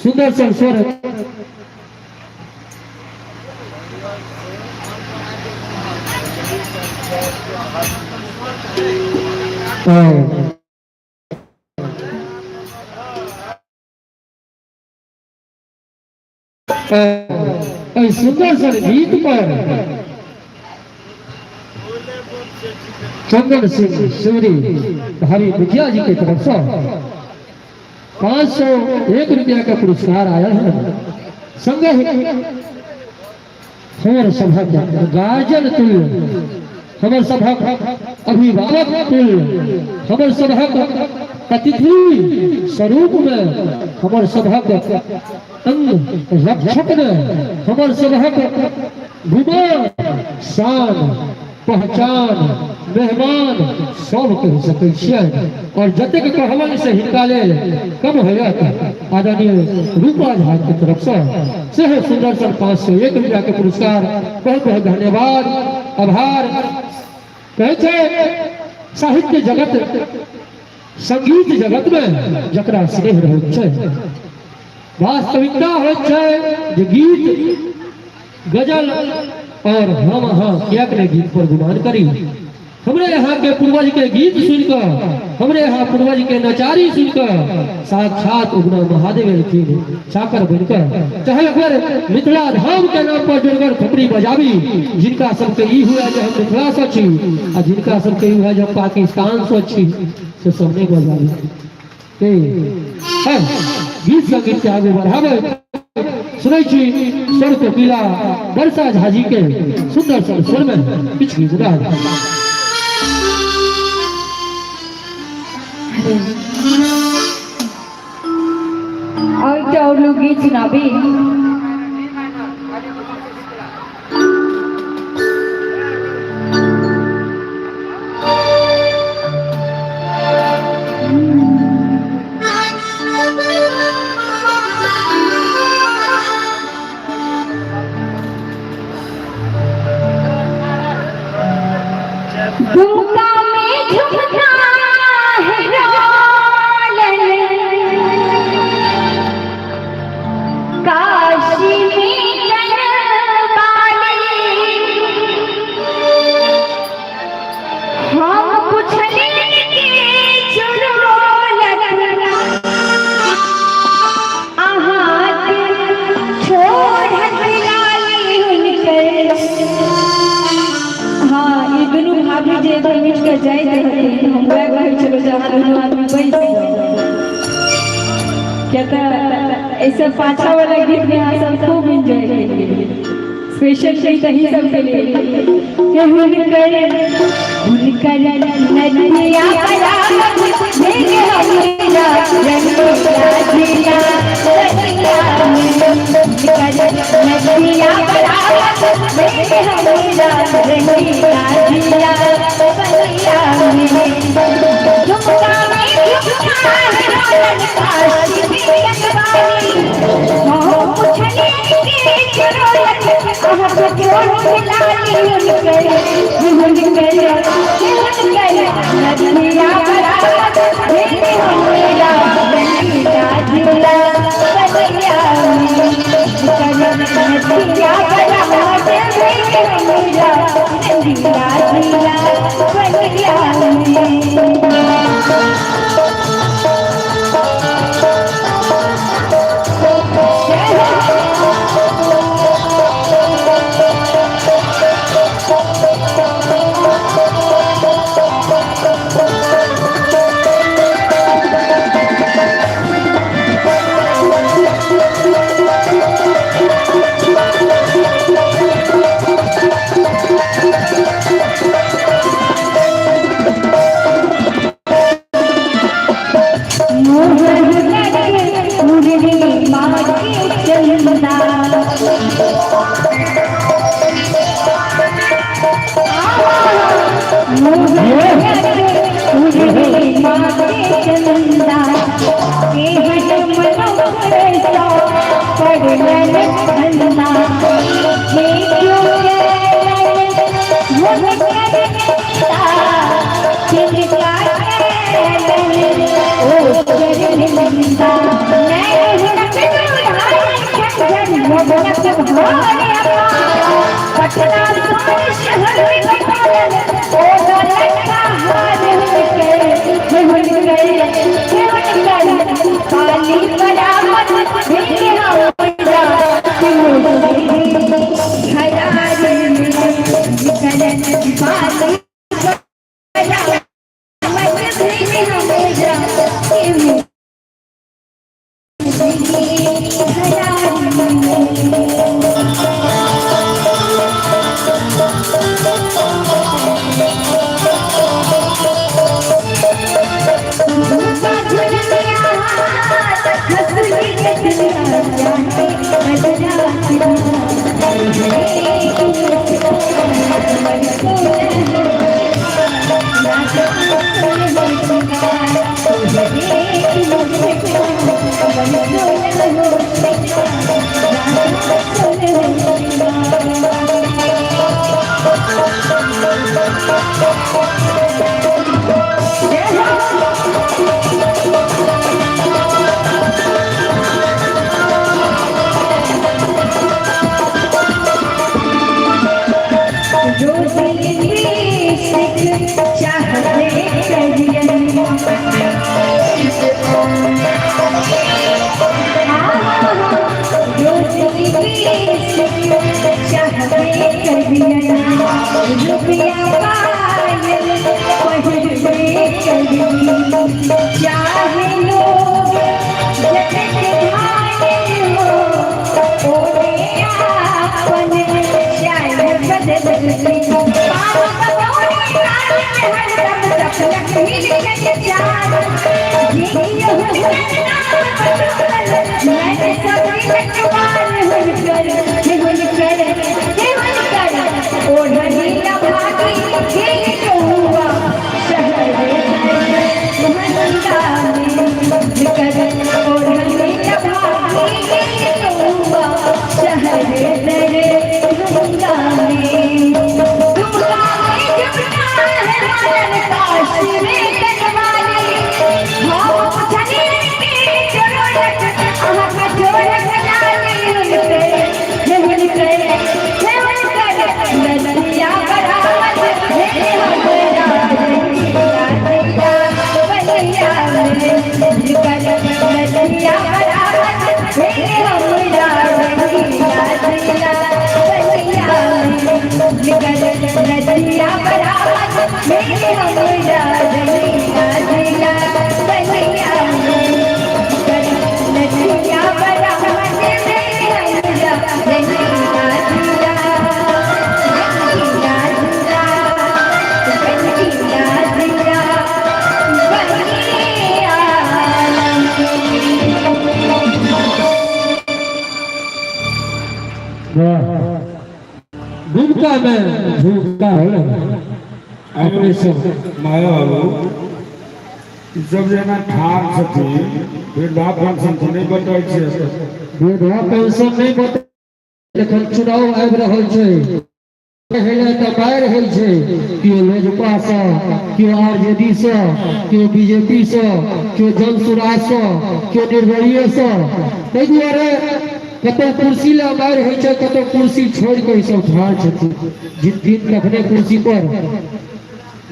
सुंदर सन स्वर। तऽ एहि सुंदर सन गीत पर चंदन सिंह सूरी भारी मुखिया जी के तरफ से 501 रुपया का पुरस्कार आया है। संगे हमर सभक गार्जियन तुल्य, हमर सभक अभिभावक तुल्य, हमर सभक अतिथि स्वरूप में, हमर सभक अंग रक्षक में, हमर सभक गुमान शान पहचान मेहमान सब कहि सकै छियै और जतेक कहबनि से हिनका लेल कम होयत। आदरणीय रूपा झा के तरफ से सेहो सुंदर सन 501 रुपया के पुरस्कार, बहुत बहुत धन्यवाद आभार। कहै छै साहित्य जगत संगीत जगत में जकरा स्नेह रहैत छै, वास्तविकता होइत छै जे गीत गजल और हम अहाँ किएक नहि गीत पर गुमान करी। हमरे यहाँ के पूर्वज के गीत सुनकर, हमरे यहाँ पूर्वज के नचारी सुनकर साक्षात उगना महादेव एलखिन चाकर बनकर। चाहे अगर मिथिला धाम के नाम पर जोरगर थपड़ी बजाबी, जिनका सबके ई हुआ जे हम मिथिला से छी आ जिनका सबके ई हुआ जे हम पाकिस्तान से छी, से सब नहीं बजाबी। गीत संगीत के आगे बढ़ावे सुनै छी स्वर कोकिला वर्षा झा जी के सुंदर सन स्वर में किछु गीत गायल। और एकटा और लोकगीत सुनाबी। दुमका में झुमका है डोलन, काशी में कनवाली, हम पुछली के चुड़ोलक अहाँके छोड़त लाली हुनकर। हाँ, ई दुनू भाभी जे एखन उठि कऽ जाइत रहथिन, हम वएह कहै छलहुँ जे अहाँ दुनू आदमी बैस जाउ, किया तऽ एहिसँ पाछा वाला गीत में अहाँ सब खूब एंजॉय केलियै। स्पेशल गीत अही सबके लिए के हुनकर हुनकर नदिया बराबर भेल हमरा रंगीला जिला बलिया में। हुनकर नदिया बराबर भेल हमरा रंगीला जिला बलिया में। झुमका में झुमका है रोलन काशी में कनवाली, हम पुछली के चुड़ोलक अहाँके छोड़ लाली हुनकर हुनकर हुनकर नदिया बराबर भेल हमरा रंगीला जिला बलिया में। हुनकर नदिया बराबर भेल हमरा रंगीला जिला बलिया में। चंदा केहन मनुख सो पड़लन फंदा जे क्यों कैलन हुनकर निंदा जिनका कैलन ओ शर्मिंदा मैं हुनक झन हुनक भार अपार पटना सोन शहर में पालन ओ गलत हार हुनकर हुनकर हुनकर पाली बरामद भेल हमरा हरारी करन पाली बरामद भेल हमरा हरारी। चाहते करियन चाहते करियन रुपया पायल पहिरबे करियन चाहे लोग जगत धारे हो ओरे आपन चाल बदल पाप बतौरे काल में हरदम सपनक मिल चाल जियो नाम बदल मैंने सभी लखवार हुनकर हुनकर हुनकर ओढ़नी भागी गेल कौआ शहर महंगा में कर ओढ़नी भागी गेल कौआ शहर दरभंगा में दुमका में जमुना है मालन काशी में कनवाली हम पुछनी के चोरक अहाँ के चोरक डाली हुनकर हुनकर हुनकर नदिया बराबर हे हमरा रंगीला बलिया में कर नदिया बराबर हे हमरा रंगीला बलिया में कर नदिया बराबर हे हमरा रंगीला बलिया में कर नदिया बराबर हे हमरा रंगीला रंगीला रंगीला रंगीला बलिया। भूमिका में भूमिका होले अपने सब माया बाबू ई सब जेना ठार छथिन वृद्धा पेंशन तऽ नहि बटै छै। वृद्धा पेंशन नहि बटै, जखन चुनाव आबि रहल छै पहिले तऽ मारि होइ छै, केओ लोजपा सँ, केओ आरजेडी सँ, केओ बीजेपी सँ, केओ जनसुराज सँ, केओ निर्दलीय सँ। ताहि दुआरे कतौ कुर्सी लए मारि होइ छै, कतौ कुर्सी छोड़ि कऽ ई सब ठाढ़ छथिन। जिन तखने कुर्सी पर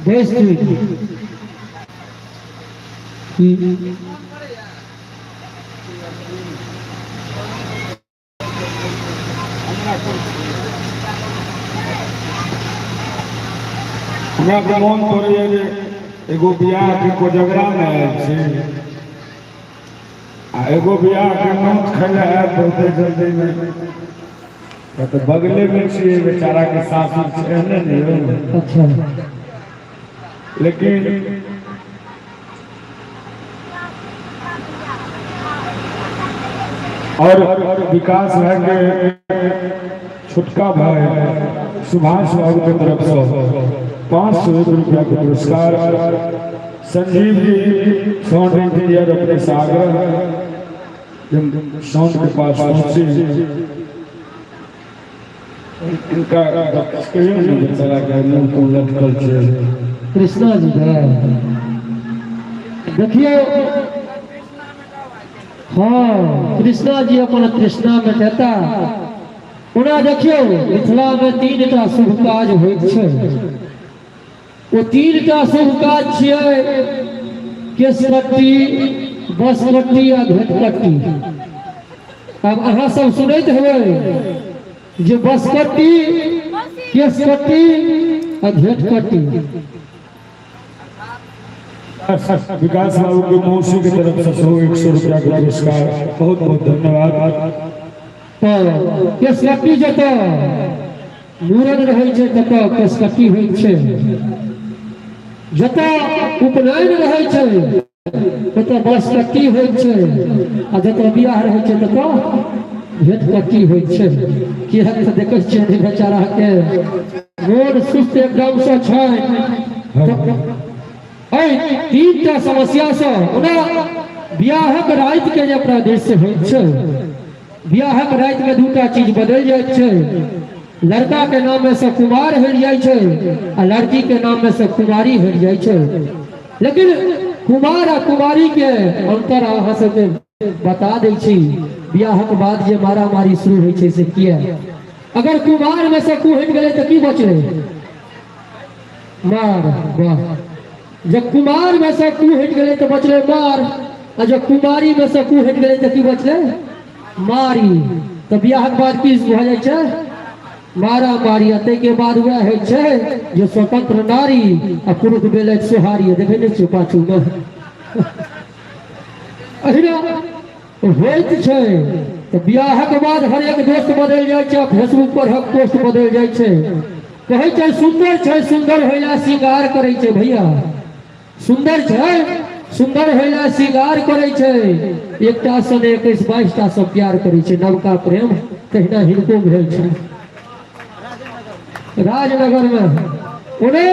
बैसथिन। हमरा तऽ मोन पड़ैया जे एगो बियाह के कोजगरा मे आयल छी आ एगो बियाह के नोत खाय लए आयल बहुते जल्दी मे, तऽ बगले मे छियै, बेचारा के सासुर छै एहने ने यौ। अच्छा। लेकिन और विकास भाई के छोटका भाई सुभाष बाबू के तरफ से 501 रुपया के पुरस्कार। संजीव जी साउंड इंजीनियर अपने से आग्रह जब साउंड के पास पहुंचे इनका कहियो ने बेचारा के मुंह को लटकल छै। कृष्णा जी के देखियौ, हाँ, कृष्णा जी अपन तृष्णा में कहता। ओना देखियौ, मिथिला में 3 टा शुभ काज होइत छै। ओ 3 टा शुभ काज छियै केशकट्टी, बसकट्टी आ घेटकट्टी। आब अहाँ सब सुनैत हेबै जे बसकट्टी, केशकट्टी आ घेटकट्टी। विकास बाबू के मौसी के तरफ से सेहो 100 रुपया के पुरस्कार, बहुत बहुत धन्यवाद। तऽ केशकट्टी, जतऽ मूड़न रहै छै ततऽ केशकट्टी होइ छै, जतऽ उपनयन रहै छै ततऽ बसकट्टी होइ छै आ जतऽ बियाह रहै छै ततऽ भेटकट्टी होइ छै। किएक तऽ देखै छियै जे बेचारा के मोन सुस्त एकदमसँ छै। एहि 3 टा समस्यासँ ओना बियाहक राति के जे अपना दृश्य होइत छै, बियाहक रातिमे दूटा चीज बदलि जाइत छै। लड़का के नाम में से कुमार हटि जाइ छै आ लड़की के नाम में से कुमारी हटि जाइ छै। लेकिन कुमार आ कुमारी के अंतर अहाँ सबके बता दै छी, बियाहक बाद जे मारामारी शुरू होइ छै से किया। अगर कुमार में से कु हटि गेलै तऽ की बचलै? मार। वाह! जब कुमार में से कु हटि गेलै तऽ बचलै मार आ जब कुमारी में से कु हटि गेलै तऽ की बचलै? मारी। तऽ बियाहक बाद की भऽ जाइ छै? मारा मारी। आ ताहिके बाद वएह होइ छै जे स्वतंत्र नारी आ पुरुष बेलैत सोहारी। देखै नहि छियै पाछूमे अहिना होइत छै। तऽ बियाहक बाद हरेक दोस्त बदलि जाइ छै, फेसबुक पर हक पोस्ट बदलि जाइ छै। कहै छै सुन्दर छै, सुन्दर होइला श्रृंगार करै छै। भैया, सुन्दर छै, सुन्दर होइला श्रृंगार करै छै। एकटा सँ 21-22 टा सब प्यार करै छै। नवका प्रेम तहिना हिनको भेल छै राजनगर में। ओना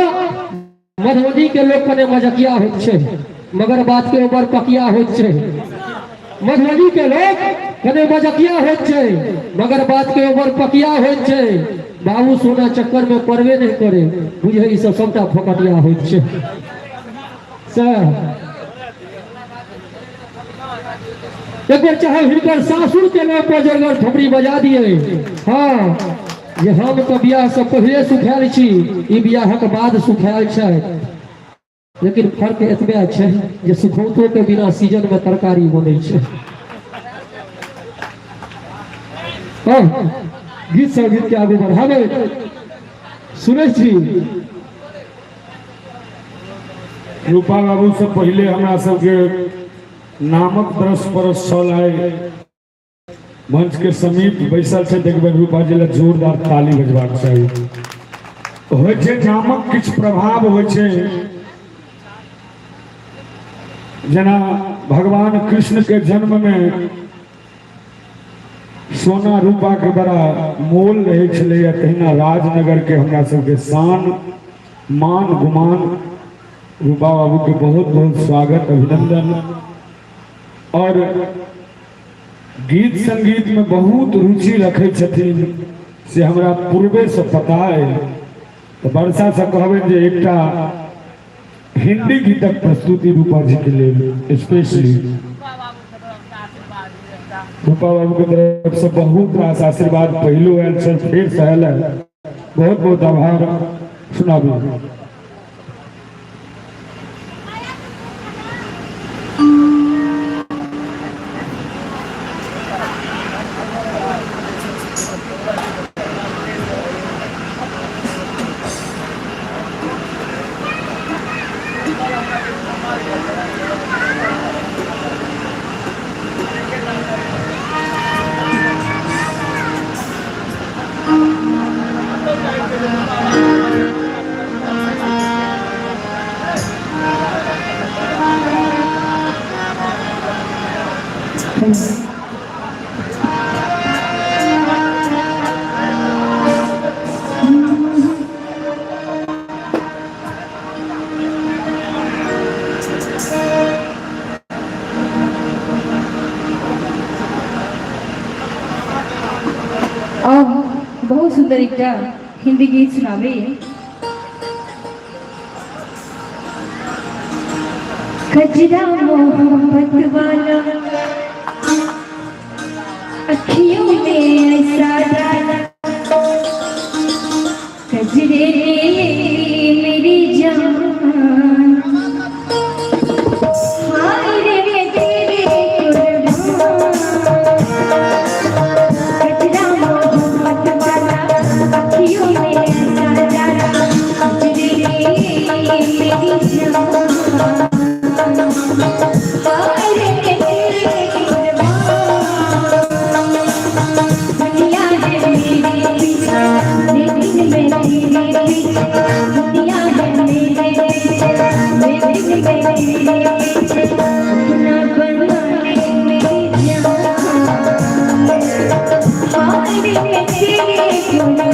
मधुबनी के लोक कने मजकिया होइत छै, मगर बात के ऊपर पकिया होइत छै। मधुबनी के लोक कने मजकिया होइत छै, मगर बात के ऊपर पकिया होइत छै। बाबू सोना चक्कर में पड़बे नहीं करे, बुझे ई सब सबटा फोकटिया होइत छै। सर, एक बेर चाहे हिनकर सासुर के नाम पर जरगर थोपड़ी बजा दिए। हाँ, जे हम तऽ बियाह से पहिले सुखायल छी, ई बियाहक बाद सुखायल छै, लेकिन फर्क एतबे छै जे सुखौतो के बिना सीजन में तरकारी बनै छै। हाँ, गीत संगीत के आगू बढ़ाबै सुनै छी। रूपा बाबू से पहिले हमरा सबके नामक दरस परस छल। आइ मंच के समीप बैसल छै, देखबै रूपा जी लए जोरदार ताली बजबाक चाही। होइ छै नामक किछु प्रभाव होइ छै। जेना भगवान कृष्ण के जन्म में सोना रूपा के बड़ा मोल रहै छलैया, तहिना राजनगर के हमरा सबके शान मान गुमान रूपा बाबू के बहुत बहुत स्वागत, अभिनंदन। और गीत संगीत में बहुत रुचि रखै छथिन से हमरा पूर्वे से पता है। तऽ वर्षा से कहबै जे एकटा हिंदी गीतक प्रस्तुति रूपा जी के लेल स्पेशली। रूपा बाबू के तरफ से बहुत रास आशीर्वाद पहिलो आयल छल, फेर से आयल है। बहुत बहुत आभार। सुनाबू। बहुत सुंदर एकटा हिंदी गीत सुनाबैए। कजरा मोहब्बत वाला अखियों में ऐसा डाला, कजरे ने मेरी जान, हाय रे मैं तेरे कुर्बान। कजरा मोहब्बत वाला अखियों में ऐसा डाला, कजरे ने मेरी जान, हाय रे मैं तेरे कुर्बान। दुनिया है मेरे पीछे लेकिन मैं तेरे पीछे, दुनिया है मेरे पीछे लेकिन मैं तेरे पीछे, अपना बना ले मेरी जान, हाय रे मैं तेरे कुर्बान।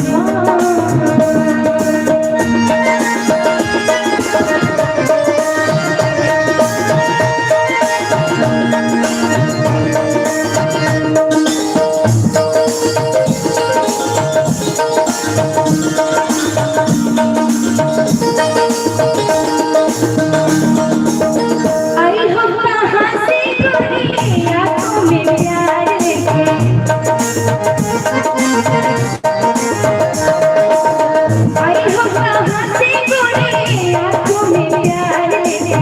आई हो कहाँ से गोरी आंखों में प्यार लेके, आई हो कहाँ से गोरी आंखों में प्यार लेके,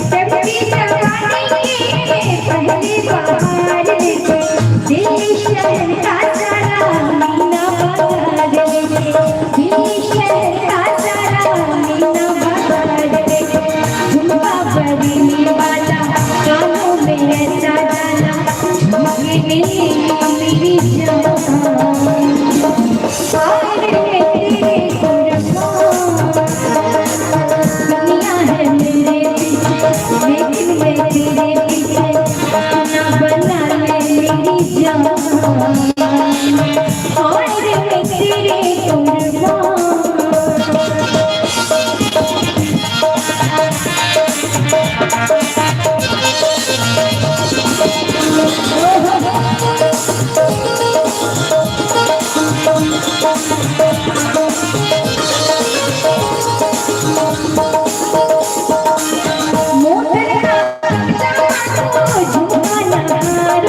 चढ़ती जवानी के पहली बहार लेके, दिल्ली शहर का सारा मीना बाजार लेके, दिल्ली शहर का सारा मीना बाजार लेके, झुमका बरेली वाला कानों में ऐसा डाला, झुमके ने मेरी जान, हाय रे तेरे कुर्बान। दुनिया है मेरे पीछे लेकिन मैं तेरे पीछे, अपना बना ले मेरी जान, हाय रे मैं तेरे कुर्बान। मोटर का बगला झुमका नहार,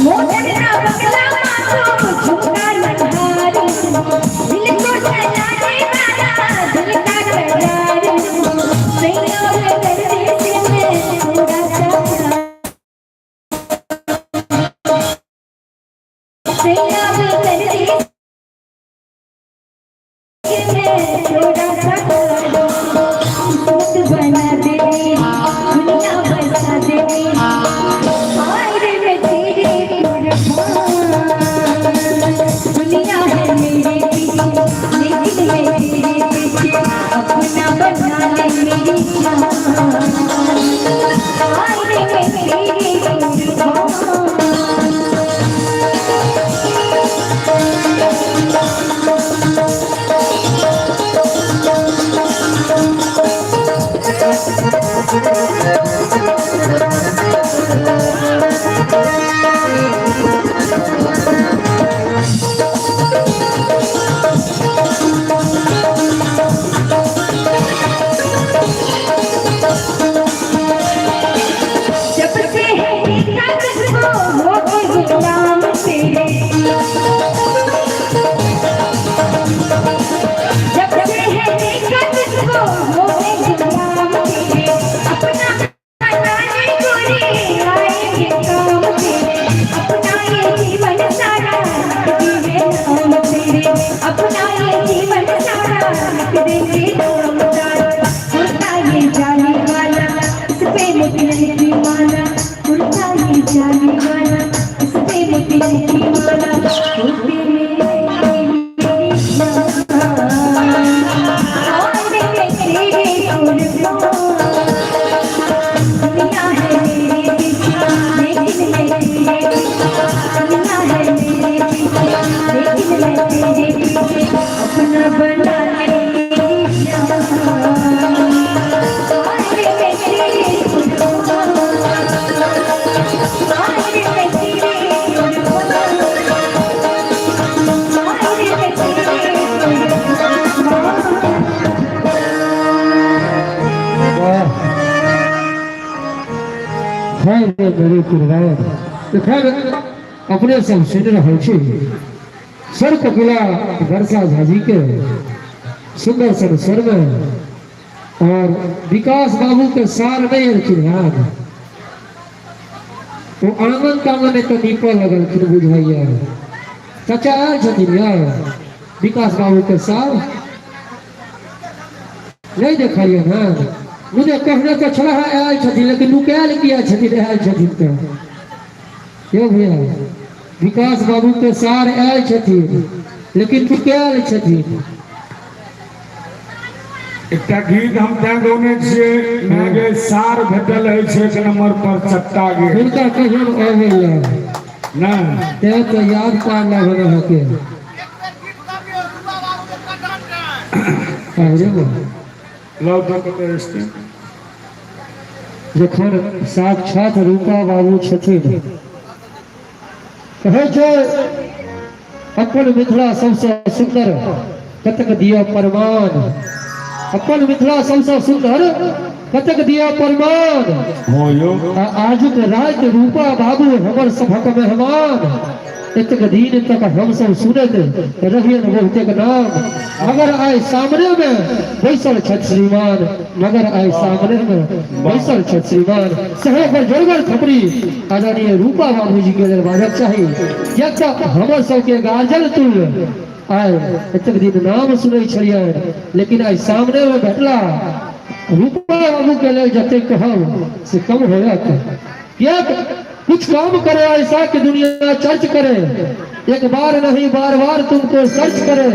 मोटर का बगला झुमका नहार, दिल को चलाने वाला दिल का करार, सैया परदेस में थोड़ा सा, सैया परदेस में थोड़ा सा किस्मत बना दे मेरी, दुनिया बसा दे मेरी, हाय रे मैं तेरे कुर्बान। दुनिया है मेरे पीछे लेकिन मैं तेरे पीछे, अपना बना ले मेरी जान, हाय रे मैं तेरे कुर्बान। जब से है देखा तुझको हो गए गुलाम तेरे, जब से है देखा तुझको हो गए गुलाम तेरे, अपना बनाने गोरे आएंगे काम तेरे, अपना ये जीवन सारा लिख देंगे नाम तेरे, अपना ये जीवन सारा लिख देंगे नाम तारा। कुर्ता ये जाली वाला इस पे मोतियन की माला, कुर्ता ये जाली वाला इस पे मोतियन की माला, कुर्ते में मेरी जान, हाय रे मैं तेरे कुर्बान। दुनिया है मेरे पीछे लेकिन मैं तेरे पीछे, दुनिया है मेरे पीछे लेकिन मैं तेरे पीछे, अपना बना ले मेरी जान, हाय रे मैं तेरे कुर्बान, हाय रे मैं हाय रे मेरे कुर्बान। एखन अपने सब सुनि रहल छी स्वर कोकिला वर्षा झा जी के सुंदर सन स्वर में, और विकास बाबू के सार नहीं एलखिन हन, ओ आंगन तांगन एतऽ नीपऽ लगलखिन बुझाइया। चाचा आयल छथिन यौ विकास बाबू के सार नहीं देखलियै हन, मुझे कहने तऽ छला आयल छथिन, लेकिन नुकायल किया छथिन? आयल छथिन तऽ यौ भैया, विकास बाबू के सार आयल छथिन लेकिन नुकायल छथिन। एकटा गीत हम तैं गौने छियै, माय गे सार भेटल अछि एक नंबर पर चट्टा गे। हुनका कहियौ अबै लए। नहि तें तऽ याद पार लागल अहाँके। अरे वाह। लव तऽ कतऽ स्टेज। जखन साक्षात रूपा बाबू छथिन, कहै छै अपन मिथिला सबसँ सुन्दर कतक दिया प्रमाण, अपन मिथिला सबसँ सुन्दर कतक दिया प्रमाण। हँ यौ। आ आजुक राति रूपा बाबू हमर सभक मेहमान, एतेक दिन तक हमसभ सुनैत रहियन बहुतेक नाम, मगर आइ सामने में बैसल छथि श्रीमान, मगर आइ सामने में बैसल छथि श्रीमान। सहे पर जोरगर थपड़ी आदरणीय रूपा बाबूजी के लेल बाजक चाही, किएक तऽ हमर सबके गार्जियन तुल्य। आइ एतेक दिन नाम सुनै छलियनि, लेकिन आइ सामने में भेटला। रूपा बाबू के लेल जतेक कहब से कम होयत, किएक कुछ काम करे ऐसा कि दुनिया चर्च करे, एक बार नहीं बार बार तुमको सर्च करे,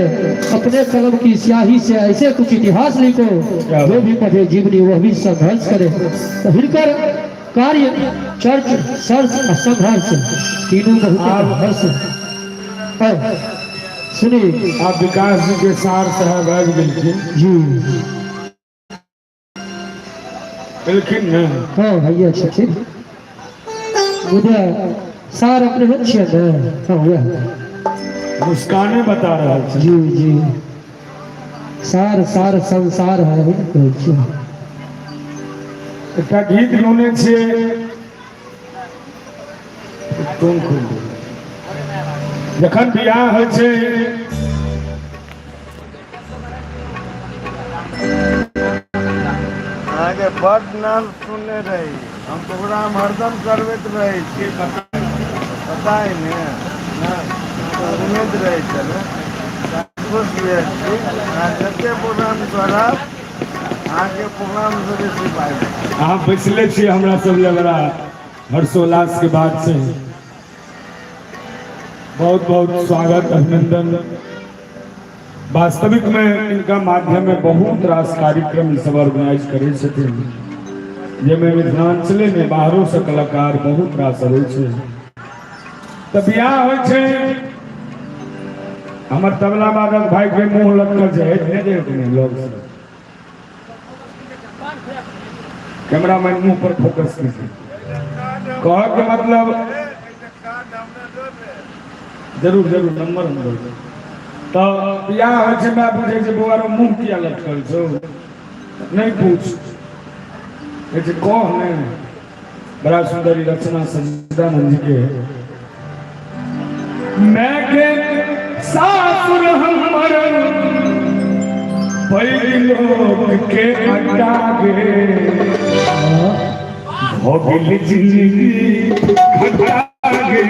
अपने कलम की स्याही से ऐसे कुछ इतिहास लिखो, जो भी पढ़े जीवनी वह भी संघर्ष करे। तो हिनकर कार्य चर्च सर्च आ संघर्ष तीनू बहुत हर्ष। सुनी। आब विकास जी के सार साहब आबि गेलखिन। जी। एलखिन ने? हाँ भैया छथिन, मुदा सार अपने होत छियै ने? हाँ वएह। मुस्काने बता रहल छै। जी जी, सार सार संसार है वही ने कहै छियै। एकटा गीत गौने छियै, टोन खोलि दियौ। जखन बियाह होइ छै अहाँके बड्ड नाम सुनने रही हम, प्रोग्राम हरदम करबैत रहै छी, पता है ने। सुनैत रहै छलहुँ, खुश भेल छी। अहाँ जते प्रोग्राम करब, अहाँके प्रोग्रामसँ बेसी पाइ। अहाँ बैसले छियै, हमरा सब लए बड़ा हर्षोल्लास के बात छै। बहुत बहुत स्वागत, अभिनंदन। वास्तविक में इनका माध्यम में बहुत रास कार्यक्रम ई सब ऑर्गेनाइज करे छथिन, जाहिमे मिथिलांचले में बाहरो से कलाकार बहुत रास अबै छै। तऽ बियाह होइ छै, हमर तबला बादक भाई के मुंह लटकल छै, नहि जे लोग सब कैमरामैन मुंह पर फोकस कीजिए। कह के मतलब जरूर जरूर नंबर हम दऽ देब। तऽ बियाह होइ छै, माय पूछै छै, बौआ रो मुंह किया लटकल छौ? नहि पूछ, कहै छै कह ने। बड़ा सुंदर ई रचना सच्चिदानंद जी के। मैं के सासुर हमर पैघ लोक के अड्डा गे, भऽ गेल जिंदगी खट्टा गे।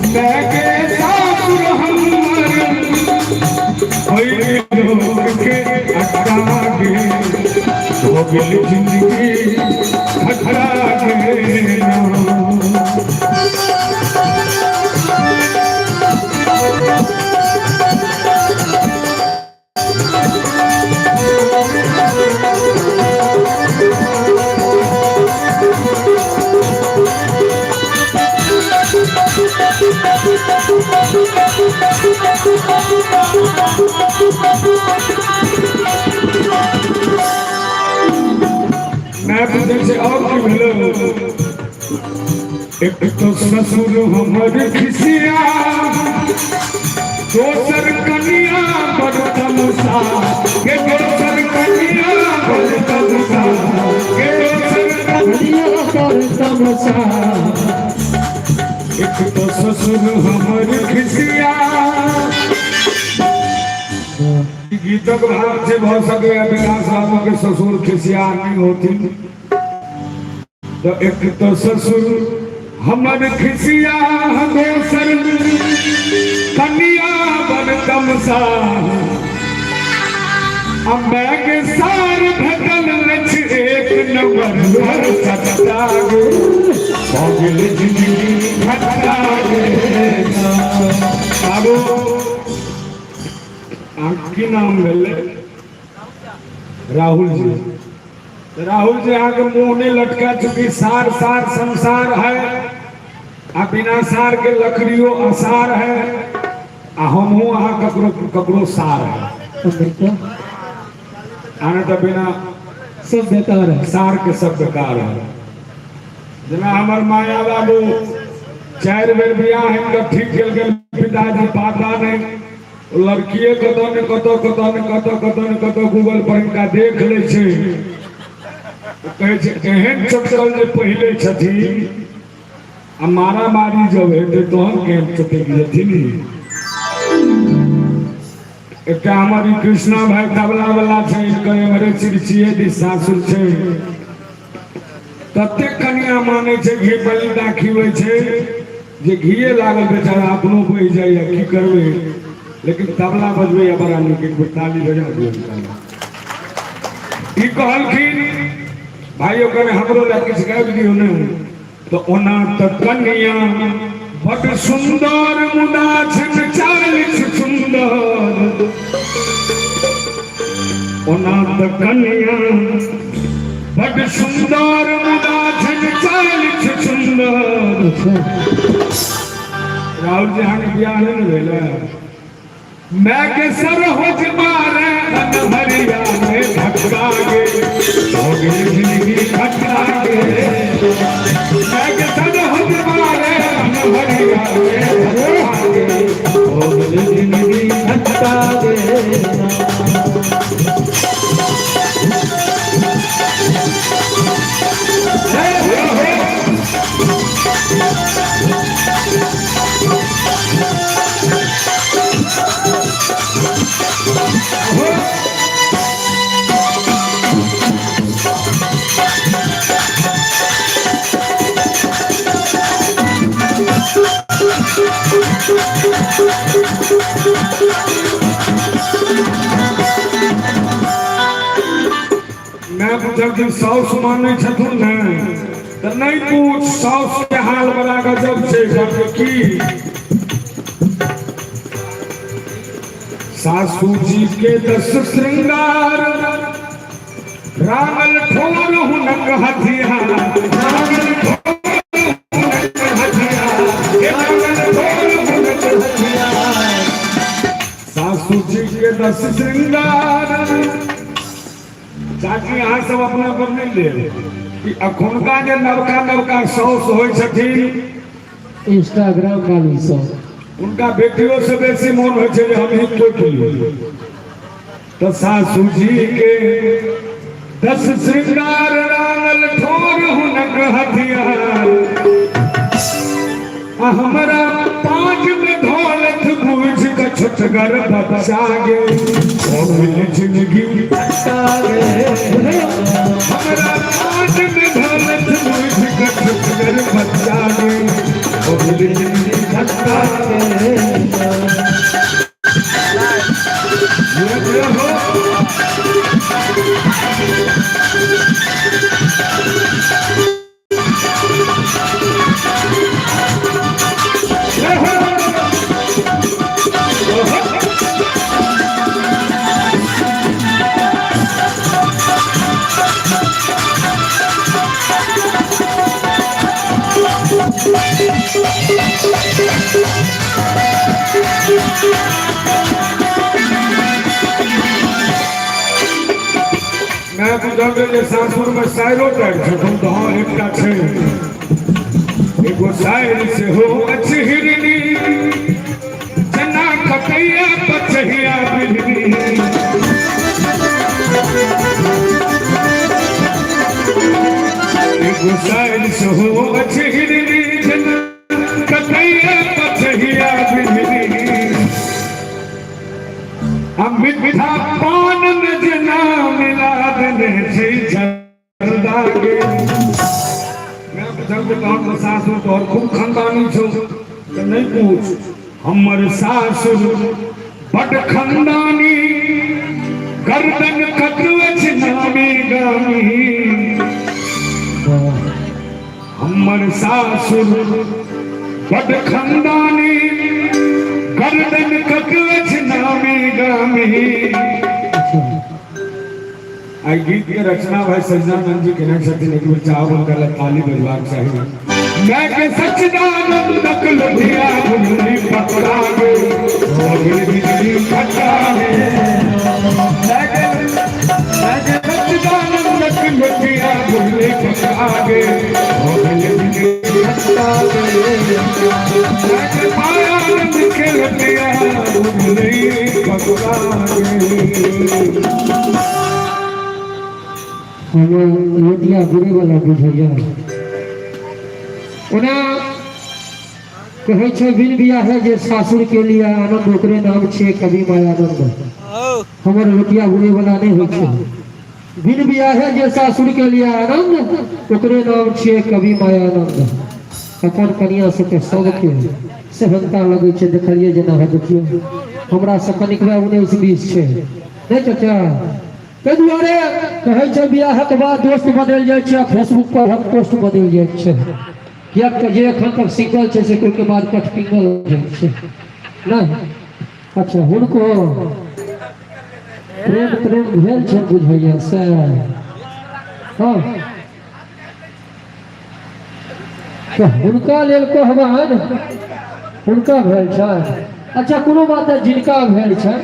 मैं के सासुर हमर पैघ लोक के अड्डा गे, भऽ गेल जिंदगी खट्टा गे ना। मैं पूछै छै और की भेलो? एक तो ससुर हमर खिसिया, दोसर कनिया बड़ तमसा के, दोसर कनिया बड़ तमसा। तमसा, एक तो ससुर हमर खिसिया। गीतक भाव छै, भऽ सकैए विकास बाबू के ससुर खिसिया नहि होथिन। तऽ एक तो ससुर हमर खिसिया, दोसर कनिया बड़ तमसा, के सार भेटल अछि एक नंबर घर सट्टा गे, भऽ गेल जिंदगी खट्टा गे। बाबू, अहाँके की नाम भेलै? राहुल जी। राहुल जी, अहाँके मुँह नहि लटका, चूँकि सार सार संसार है आ बिना सार के लकड़ियो असार है, आ हमहूँ अहाँ ककरो ककरो सार है आने तऽ बिना सब बेकार है, सार के सब बेकार है। जेना हमर माया बाबू 4 बेर बियाह हिनकर ठीक केलकै पिताजी, पाता नहि लड़किए कतऽ ने कतऽ कतऽ ने कतऽ कतऽ ने कतऽ गूगल पर हिनका देख लै छै, कहै छै एहन चटकल जे पहिले छथिन आ मारामारी जब हेतै तहन केहन चटकि जेथिन। एकटा हमर ई कृष्णा भाई तबला वाला छै, हिनकर एम्हरे चिड़चिए दिस सासुर छै। ततेक कनिया मानै छै, घी बलिदा खिबै छै जे घीए लागल बेचारा अपनो बहि जाइए, की करबै, लेकिन तबला बजबैया बड़ा नीक। एक बेर ताली बजा दियौ। ई कहलखिन भाई ओकर हमरो लए किछु गाबि दियौ ने। तऽ ओना तऽ कनिया बड सुन्दर, मुदा छनि चालिस सुन्दर। ओना तऽ कनिया बड सुन्दर, मुदा छनि चालिस सुन्दर। राहुल जी, अहाँके बियाह नहि ने भेल? मैं के सर होज मारे अनहरिया में धक्का गे, हो गेल जिंदगी खट्टा गे। मैं के सर होज मारे अनहरिया में धक्का गे, हो गेल जिंदगी खट्टा गे। मैं पूछलखिन साउस मानै छथुन ने? तऽ नहि पूछ, साउस के हाल बड़ा गजब छै। कहलकै की सासू जी के 10 श्रृंगार, रामल ठोर हुनक हथियार, रामल ठोर हुनक हथियार, रामल ठोर हुनक हथियार। सासू जी के 10 श्रृंगार। चाची, अहाँ सब अपना पर नहि लेब कि अखुनका जे नवका नवका साउस होइ छथिन, इंस्टाग्राम वाली सब, उनका बेटियों से बेसी मोन होइ छै जे हम ही टोकि ली। तऽ सासू जी के 10 श्रृंगार, रांगल ठोर हुनक हथियार, आ हमरा पाँच में धौलत बूझ के छोटगर बच्चा गे, हो गेल जिंदगी हमरा पाँच में धौलत बूझ के छोटगर बच्चा गे, हो गेल जिंदगी खट्टा गे। धीरे हो। मैं बुझल जे सासुर में साइरो टाइप छथुन, तऽ हँ, एकटा छै, एगो साइर सेहो अछि हिरनी, जेना कटैया पचहिया बिढ़नी। एगो साइर सेहो अछि आ मिठा पान में जेना मिला देने छै जर्दा के। मैं पुछलकै तोहर तऽ सासुर तोहर खूब खानदानी छौ तऽ नहि पूछ, हमर सासुर बड खानदानी, गर्दन कटबै छै नामी गामी। हमर सासुर बड खानदानी, गर्दन कटबै छै नामी गामी। आई गीत के रचना भाई सच्चिदानंद जी केने छथिन। एक बेर चाहब हुनका लए ताली बजबाक चाही। मैं के सच्चिदानंद लोधिया भुल्ली पकड़ा गे, हो गेल बिजली खट्टा गे। मैं के सच्चिदानंद लोधिया भुल्ली पकड़ा गे, हो गेल बिजली खट्टा गे। मैं के मायानंद के लोधिया भुल्ली पकड़ा गे। हमर लोटिया गिरे वाला बुझैया। ओना कहै छै बिन बियाहे जे सासुर के लिए आनंद, ओकरे नाम छै कवि मायानंद। हमर लोटिया गुरे वाला नहि होइ छै। बिन बियाहे जे सासुर के लिए आनंद, ओकरे नाम छियै कवि मायानंद। अपन कनिया सबके सबके सेहनता लगै छै। देखलियै जेना है, देखियौ हमरा से कनिकबा 19-20 छै नहि चाचा? ताहि दुआरे कहै छै बियाहक बाद दोस्त बदलि जाइ छै आ फेसबुक पर हम पोस्ट बदलि जाइ छै, किएक तऽ जे एखन तक सिंगल छै से कोइके बाद कठपिंगल जाइ छै नहि। अच्छा, हुनको प्रेम प्रेम भेल छै बुझैया से? हँ, तऽ हुनका लेल कहबनि, हुनका भेल छै? अच्छा, कोनो बात नहि, जिनका भेल छै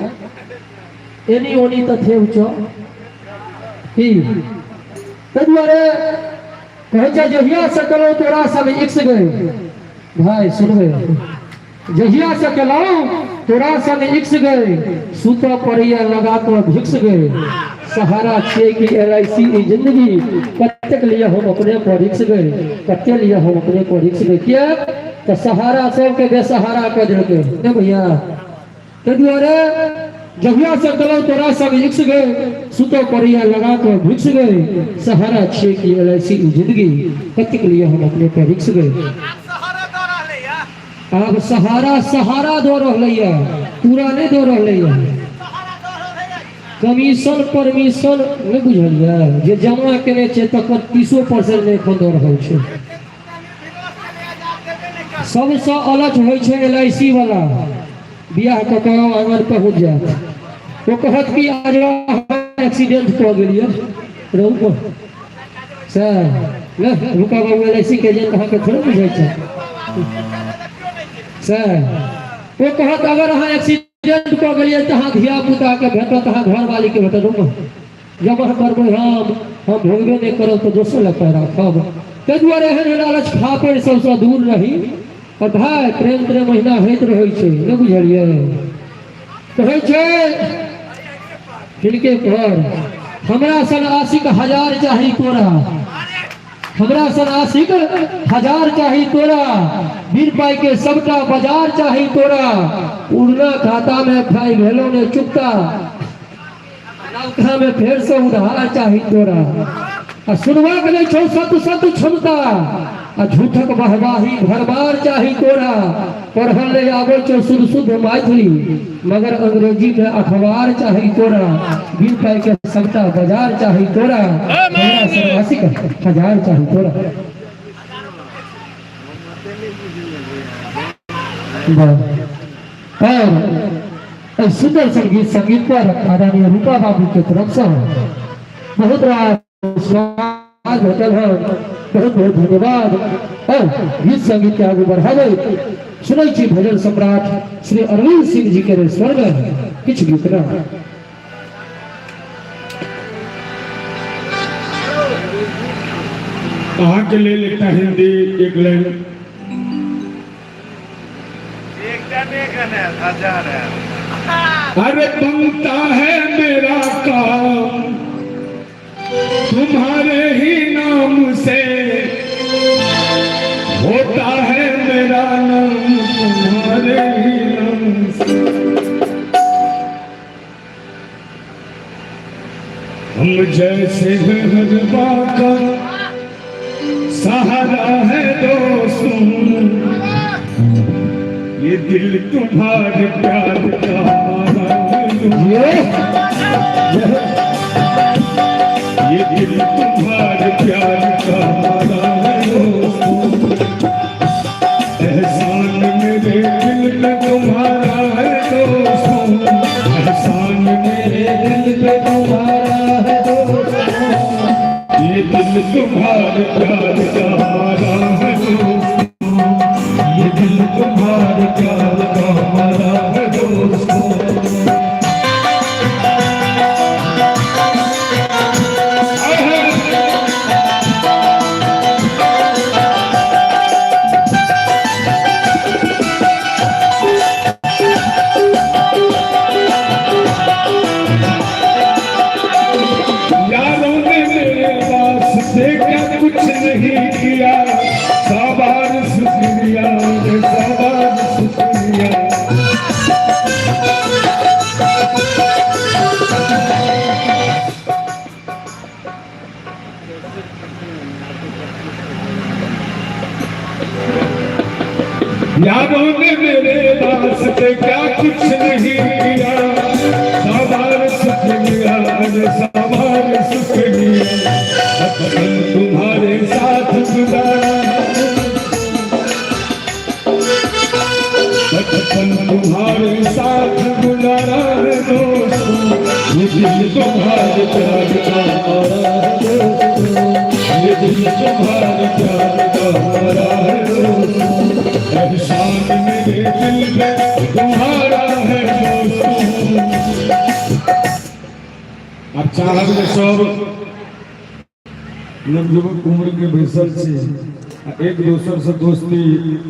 एनी ओनी तऽ थेव छौ की। ताहि दुआरे कहै छै जहिया से केलहुँ तोरा सब इक्स गए। भाय सुनबै, जहिया से केलहुँ तोरा संग इक्स गए, सुतऽ पड़ैया लगा कऽ भिक्स गए। सहारा छियै कि एल I सी ई जिंदगी, कतेक लिए हम अपने पर रिक्स गए, कते लिए हम अपने पर रिक्स गए। किया तऽ सहारा सबके बेसहारा कऽ देलकै नहि भैया? ताहि दुआरे जहिया से केलहुँ तोरा संग इक्स गए, सुतऽ पड़ैया लगा कऽ भिक्स गए। सहारा छियै कि एल I सी ई जिंदगी, कतेक लिए हम अपने पर रिक्स गए। आब सहारा सहारा दऽ रहलैया, पूरा नहि दऽ रहलैया। कमीशन परमिशन नहि बुझलियै, जे जमा केने छै तकर 30% नहि एखन दऽ रहल छै। सबसँ अलग होइ छै एल I सी वाला। बियाह कऽ कऽ आंगन पहुँच जायत, ओ कहत कि आज एक्सीडेंट कऽ गेलियै। रहू सर, नहि रुका बाबू, एल I सी के एजेंट अहाँके थोड़े बुझै छै सर। ओ कहत अगर अहाँ एक्सीडेंट कऽ गेलियै तऽ अहाँ धिया पुताके भेटत, अहाँ घरवालीके भेटत। रुकू, जमा करबै हम भोगबे नहि करब तऽ दोसर लए पाइ राखब? ताहि दुआरे एहन एहन लालच खापड़ सबसँ दूर रही। आओर भाय प्रेम प्रेम महीना होइत रहै छै, नहि बुझलियै? कहै छै हिनके पर, हमरा सन आशिक हजार चाही तोरा, हमरा सन आशिक हजार चाही तोरा, बिन पाई के सबटा बाजार चाही तोरा। उड़ना खाता में खाई भेलो ने चुकता, नवका में फेर से उधार चाही तोरा। आ सुनबाक नहि छौ सत सत क्षमता, आ झूठक वाहवाही भरमार चाही तोरा। पढ़ल नहि आबै छौ शुद्ध शुद्ध मैथिली, मगर अंग्रेजी में अखबार चाही तोरा। बिन पाई के सबटा बाजार चाही तोरा, हमरा सन्यासीक हजार चाही तोरा। और एहि सुंदर संगीत संगीत पर आदरणीय रूपा बाबू के तरफ से बहुत रास स्वागत भेटल है, बहुत बहुत धन्यवाद। और गीत संगीत के आगू बढ़ावे सुनै छी भजन सम्राट श्री अरविंद सिंह जी के स्वर में किछु गीत ना। अहाँके लेल एकटा हिंदी एक लाइन। अरे बनता है मेरा काम तुम्हारे ही नाम से, होता है मेरा नाम तुम्हारे ही नाम से। हम जैसे हरबा का सहारा है दोस्तों, ये दिल तुम्हारे प्यार का मारा है दोस्तों। ये दिल तुम्हारे प्यार का मारा है दोस्तों, एहसान मेरे दिल पे तुम्हारा है दोस्तों, एहसान मेरे दिल पे तुम्हारा है दोस्तों, ये दिल तुम्हारे प्यार का मारा है दोस्तों, ये दिल तुम्हारे प्यार का मारा है दोस्तों। यारों ने मेरे वास्ते क्या कुछ नहीं किया, सवार शुक्रिया रे सवार शुक्रिया। यारों ने मेरे वास्ते क्या कुछ नहीं किया, सवार शुक्रिया रे सवार शुक्रिया। बचपन तुम्हारे साथ गुजारा, बचपन तुम्हारे साथ गुजारा है दोस्तों, ये दिल तुम्हारे प्यार का मारा है दोस्तों, ये दिल तुम्हारे प्यार का मारा है दोस्तों, एहसान मेरे दिल पे तुम्हारा है दोस्तों। आब चाहब जे सब नवयुवक उम्र के बैसल छी आ एक दोसर से दोस्ती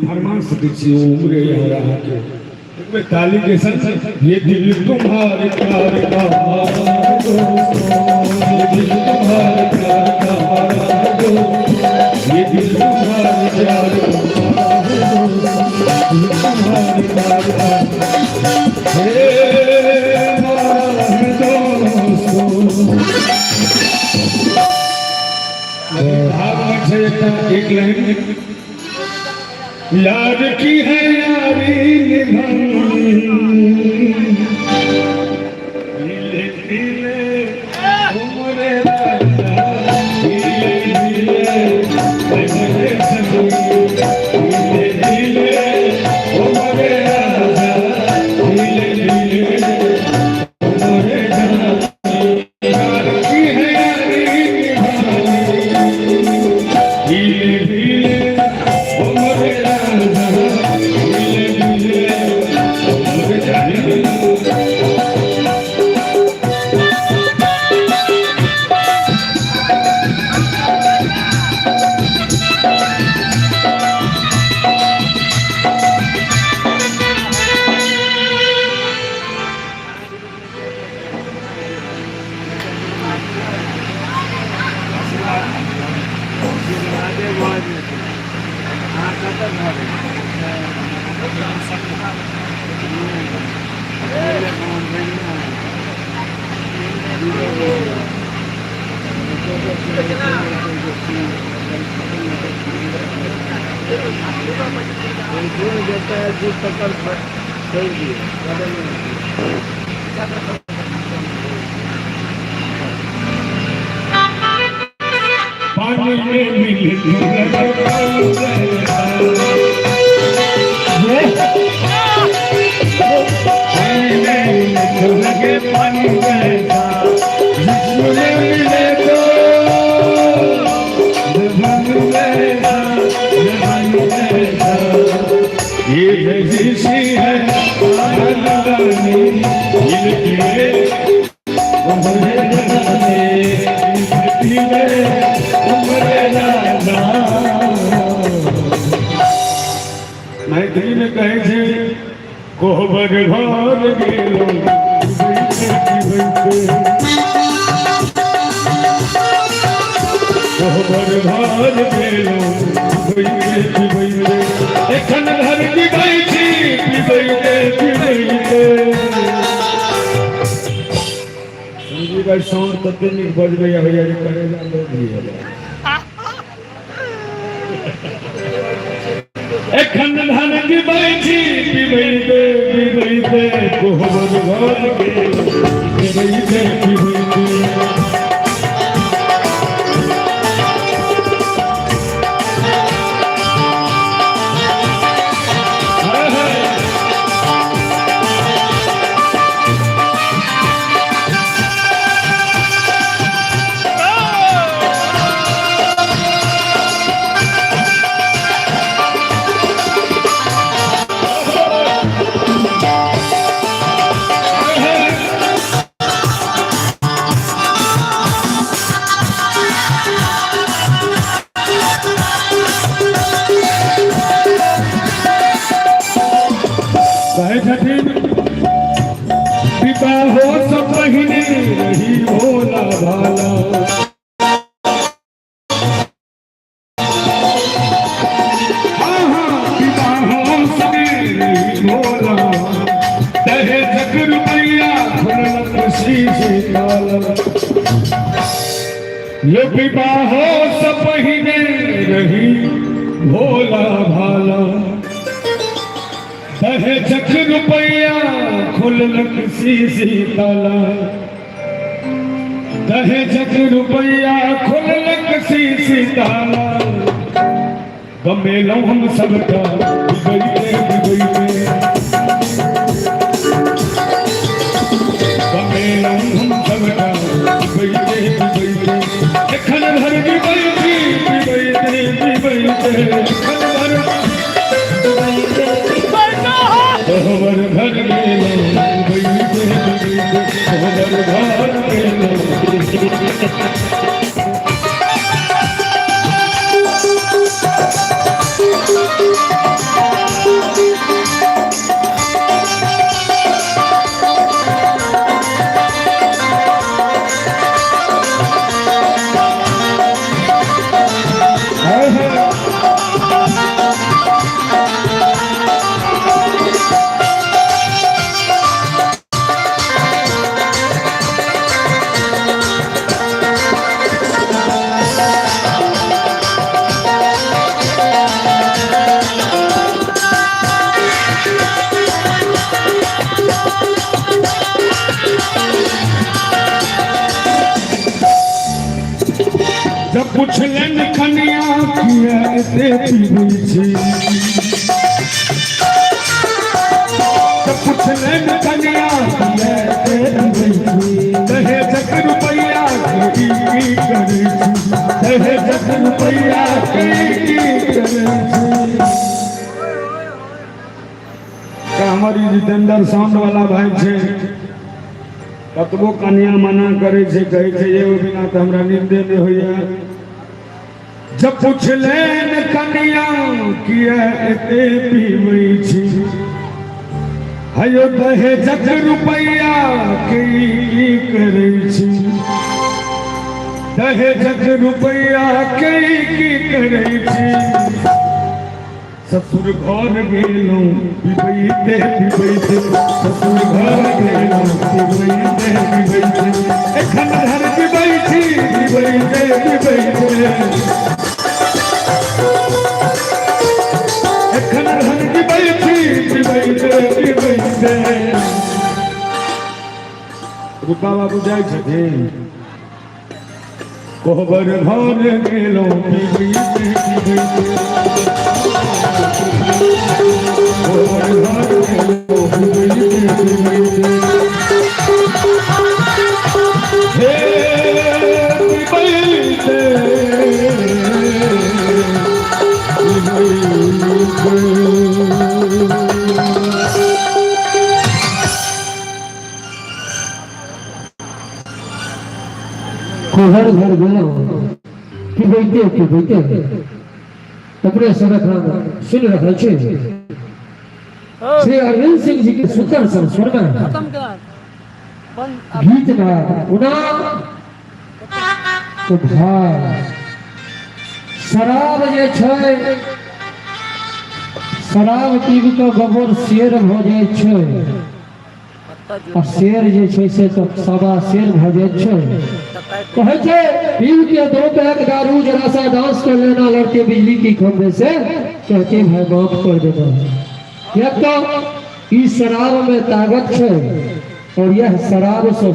फरमा सकै छी, ओ उम्र है अहाँके। एक बेर ताली के संग, ये दिल तुम्हारे प्यार का मारा है दोस्तों, ये दिल तुम्हारे प्यार का मारा है दोस्तों, ये दिल तुम्हारे प्यार का मारा है दोस्तों, दिल तुम्हारे प्यार का हे मारा है दोस्तों। भाग छै एकटा एक लाइन, यार की है यारी निभानी, पीले पीले उमरे राजा, पीले पीले उमरे संगी, पीले पीले उमरे राजा, पीले पीले उमरे जानी, यार की है यारी निभानी, पीले पीले उमरे राजा, पीले पीले उमरे जानी। आशीर्वादे भऽ जेतै। अहाँ कतऽ घर अछि? गाँव बढ़िआँ दूर जेतै दूर तक छोड़ि दियौ। बगलमे। पानी में मिले तो लगे पानी जैसा, पानी में मिले तो लगे पानी जैसा, जिस्म में मिले तो जबान जैसा, जबान जैसा। ये जैसी है रानी पीले उमरे जाने, पीले उमरे राजा। मैथिली में कहै छै, कोहबर घर गेलो बैठे, कोहबर घर गेलो बैठे बैठे, एखन घर जीबै छी पिबैते पिबैते। संगीत। भाई साउंड तते नीक बजबैया होइया जे करेजा लोभ लिअ। एखन धन जीबै छी पीबैते पीबैते कोहबर घर के पीबैते पीबैते। हर हर। कहै छथिन पिता हो सब पहिने रही भोला भाला। हाँ हाँ पिता हो सब रही भोला, दहेजक रुपैया खुललक शीशी ताला। यो पिता हो सब पहिने रही भोला भाला, दहेजक रुपैया खुललक शीशी ताला। दहेजक रुपैया खुललक शीशी ताला। गमेलहुँ हम सबटा पिबैते पिबैते, गमेलहुँ हम सबटा पिबैते पिबैते। एखन भर जीबै छी पिबैते पिबैते, एखन भर कोहबर घर गेलहुँ पिबैते पिबैते, कोहबर घर गेलहुँ। हाय हाय। जब पुछलनि कनिया किया एते पीबै छी, जब पुछलनि कनिया किया एते पीबै छी, दहेजक रुपैया के की की करै छी, दहेजक रुपैया के की करै छी। हमर ई जितेंद्र साउंड वाला भाई छै, कतबो कनिया मना करै छै, कहै छै एगो बिना तऽ हमरा नींदे नहि होइया। जब पुछलनि कनिया किया एते पीबै छी, हयो दहेजक रुपैया के की करै छी, दहेजक रुपैया के की करै छी। ससुर घर गेलहुँ पिबैते पिबैते, ससुर घर गेलहुँ पिबैते पिबैते। एखन धरि पिबै छी पिबैते पिबैते, एखन धरि पिबै छी पिबैते पिबैते। रूपा बाबू जाइ छथिन। कोहबर घर गेलहुँ पिबैते पिबैते, कोहबर घर गेलहुँ पिबैते पिबैते। हे पिबैते पिबैते। कोहर घर गेलहुँ पिबैते पिबैते। अपने सब एखन सुनि रहल छी श्री अरविंद सिंह जी के सुंदर सन स्वर में गीत नाद। ओना तो भाई शराब जे छै, शराब पीब कऽ गबोर शेर भऽ जाइ छै। आ शेर जे छै से तऽ सवा शेर भऽ जाइत छै। कहै छै पी के दो पैक दारू जरा सा डांस कर लेना, लड़के बिजली की खंभे से कहते भाई माफ कर देना। किएक तऽ ई शराब में ताकत छै और यह शराब से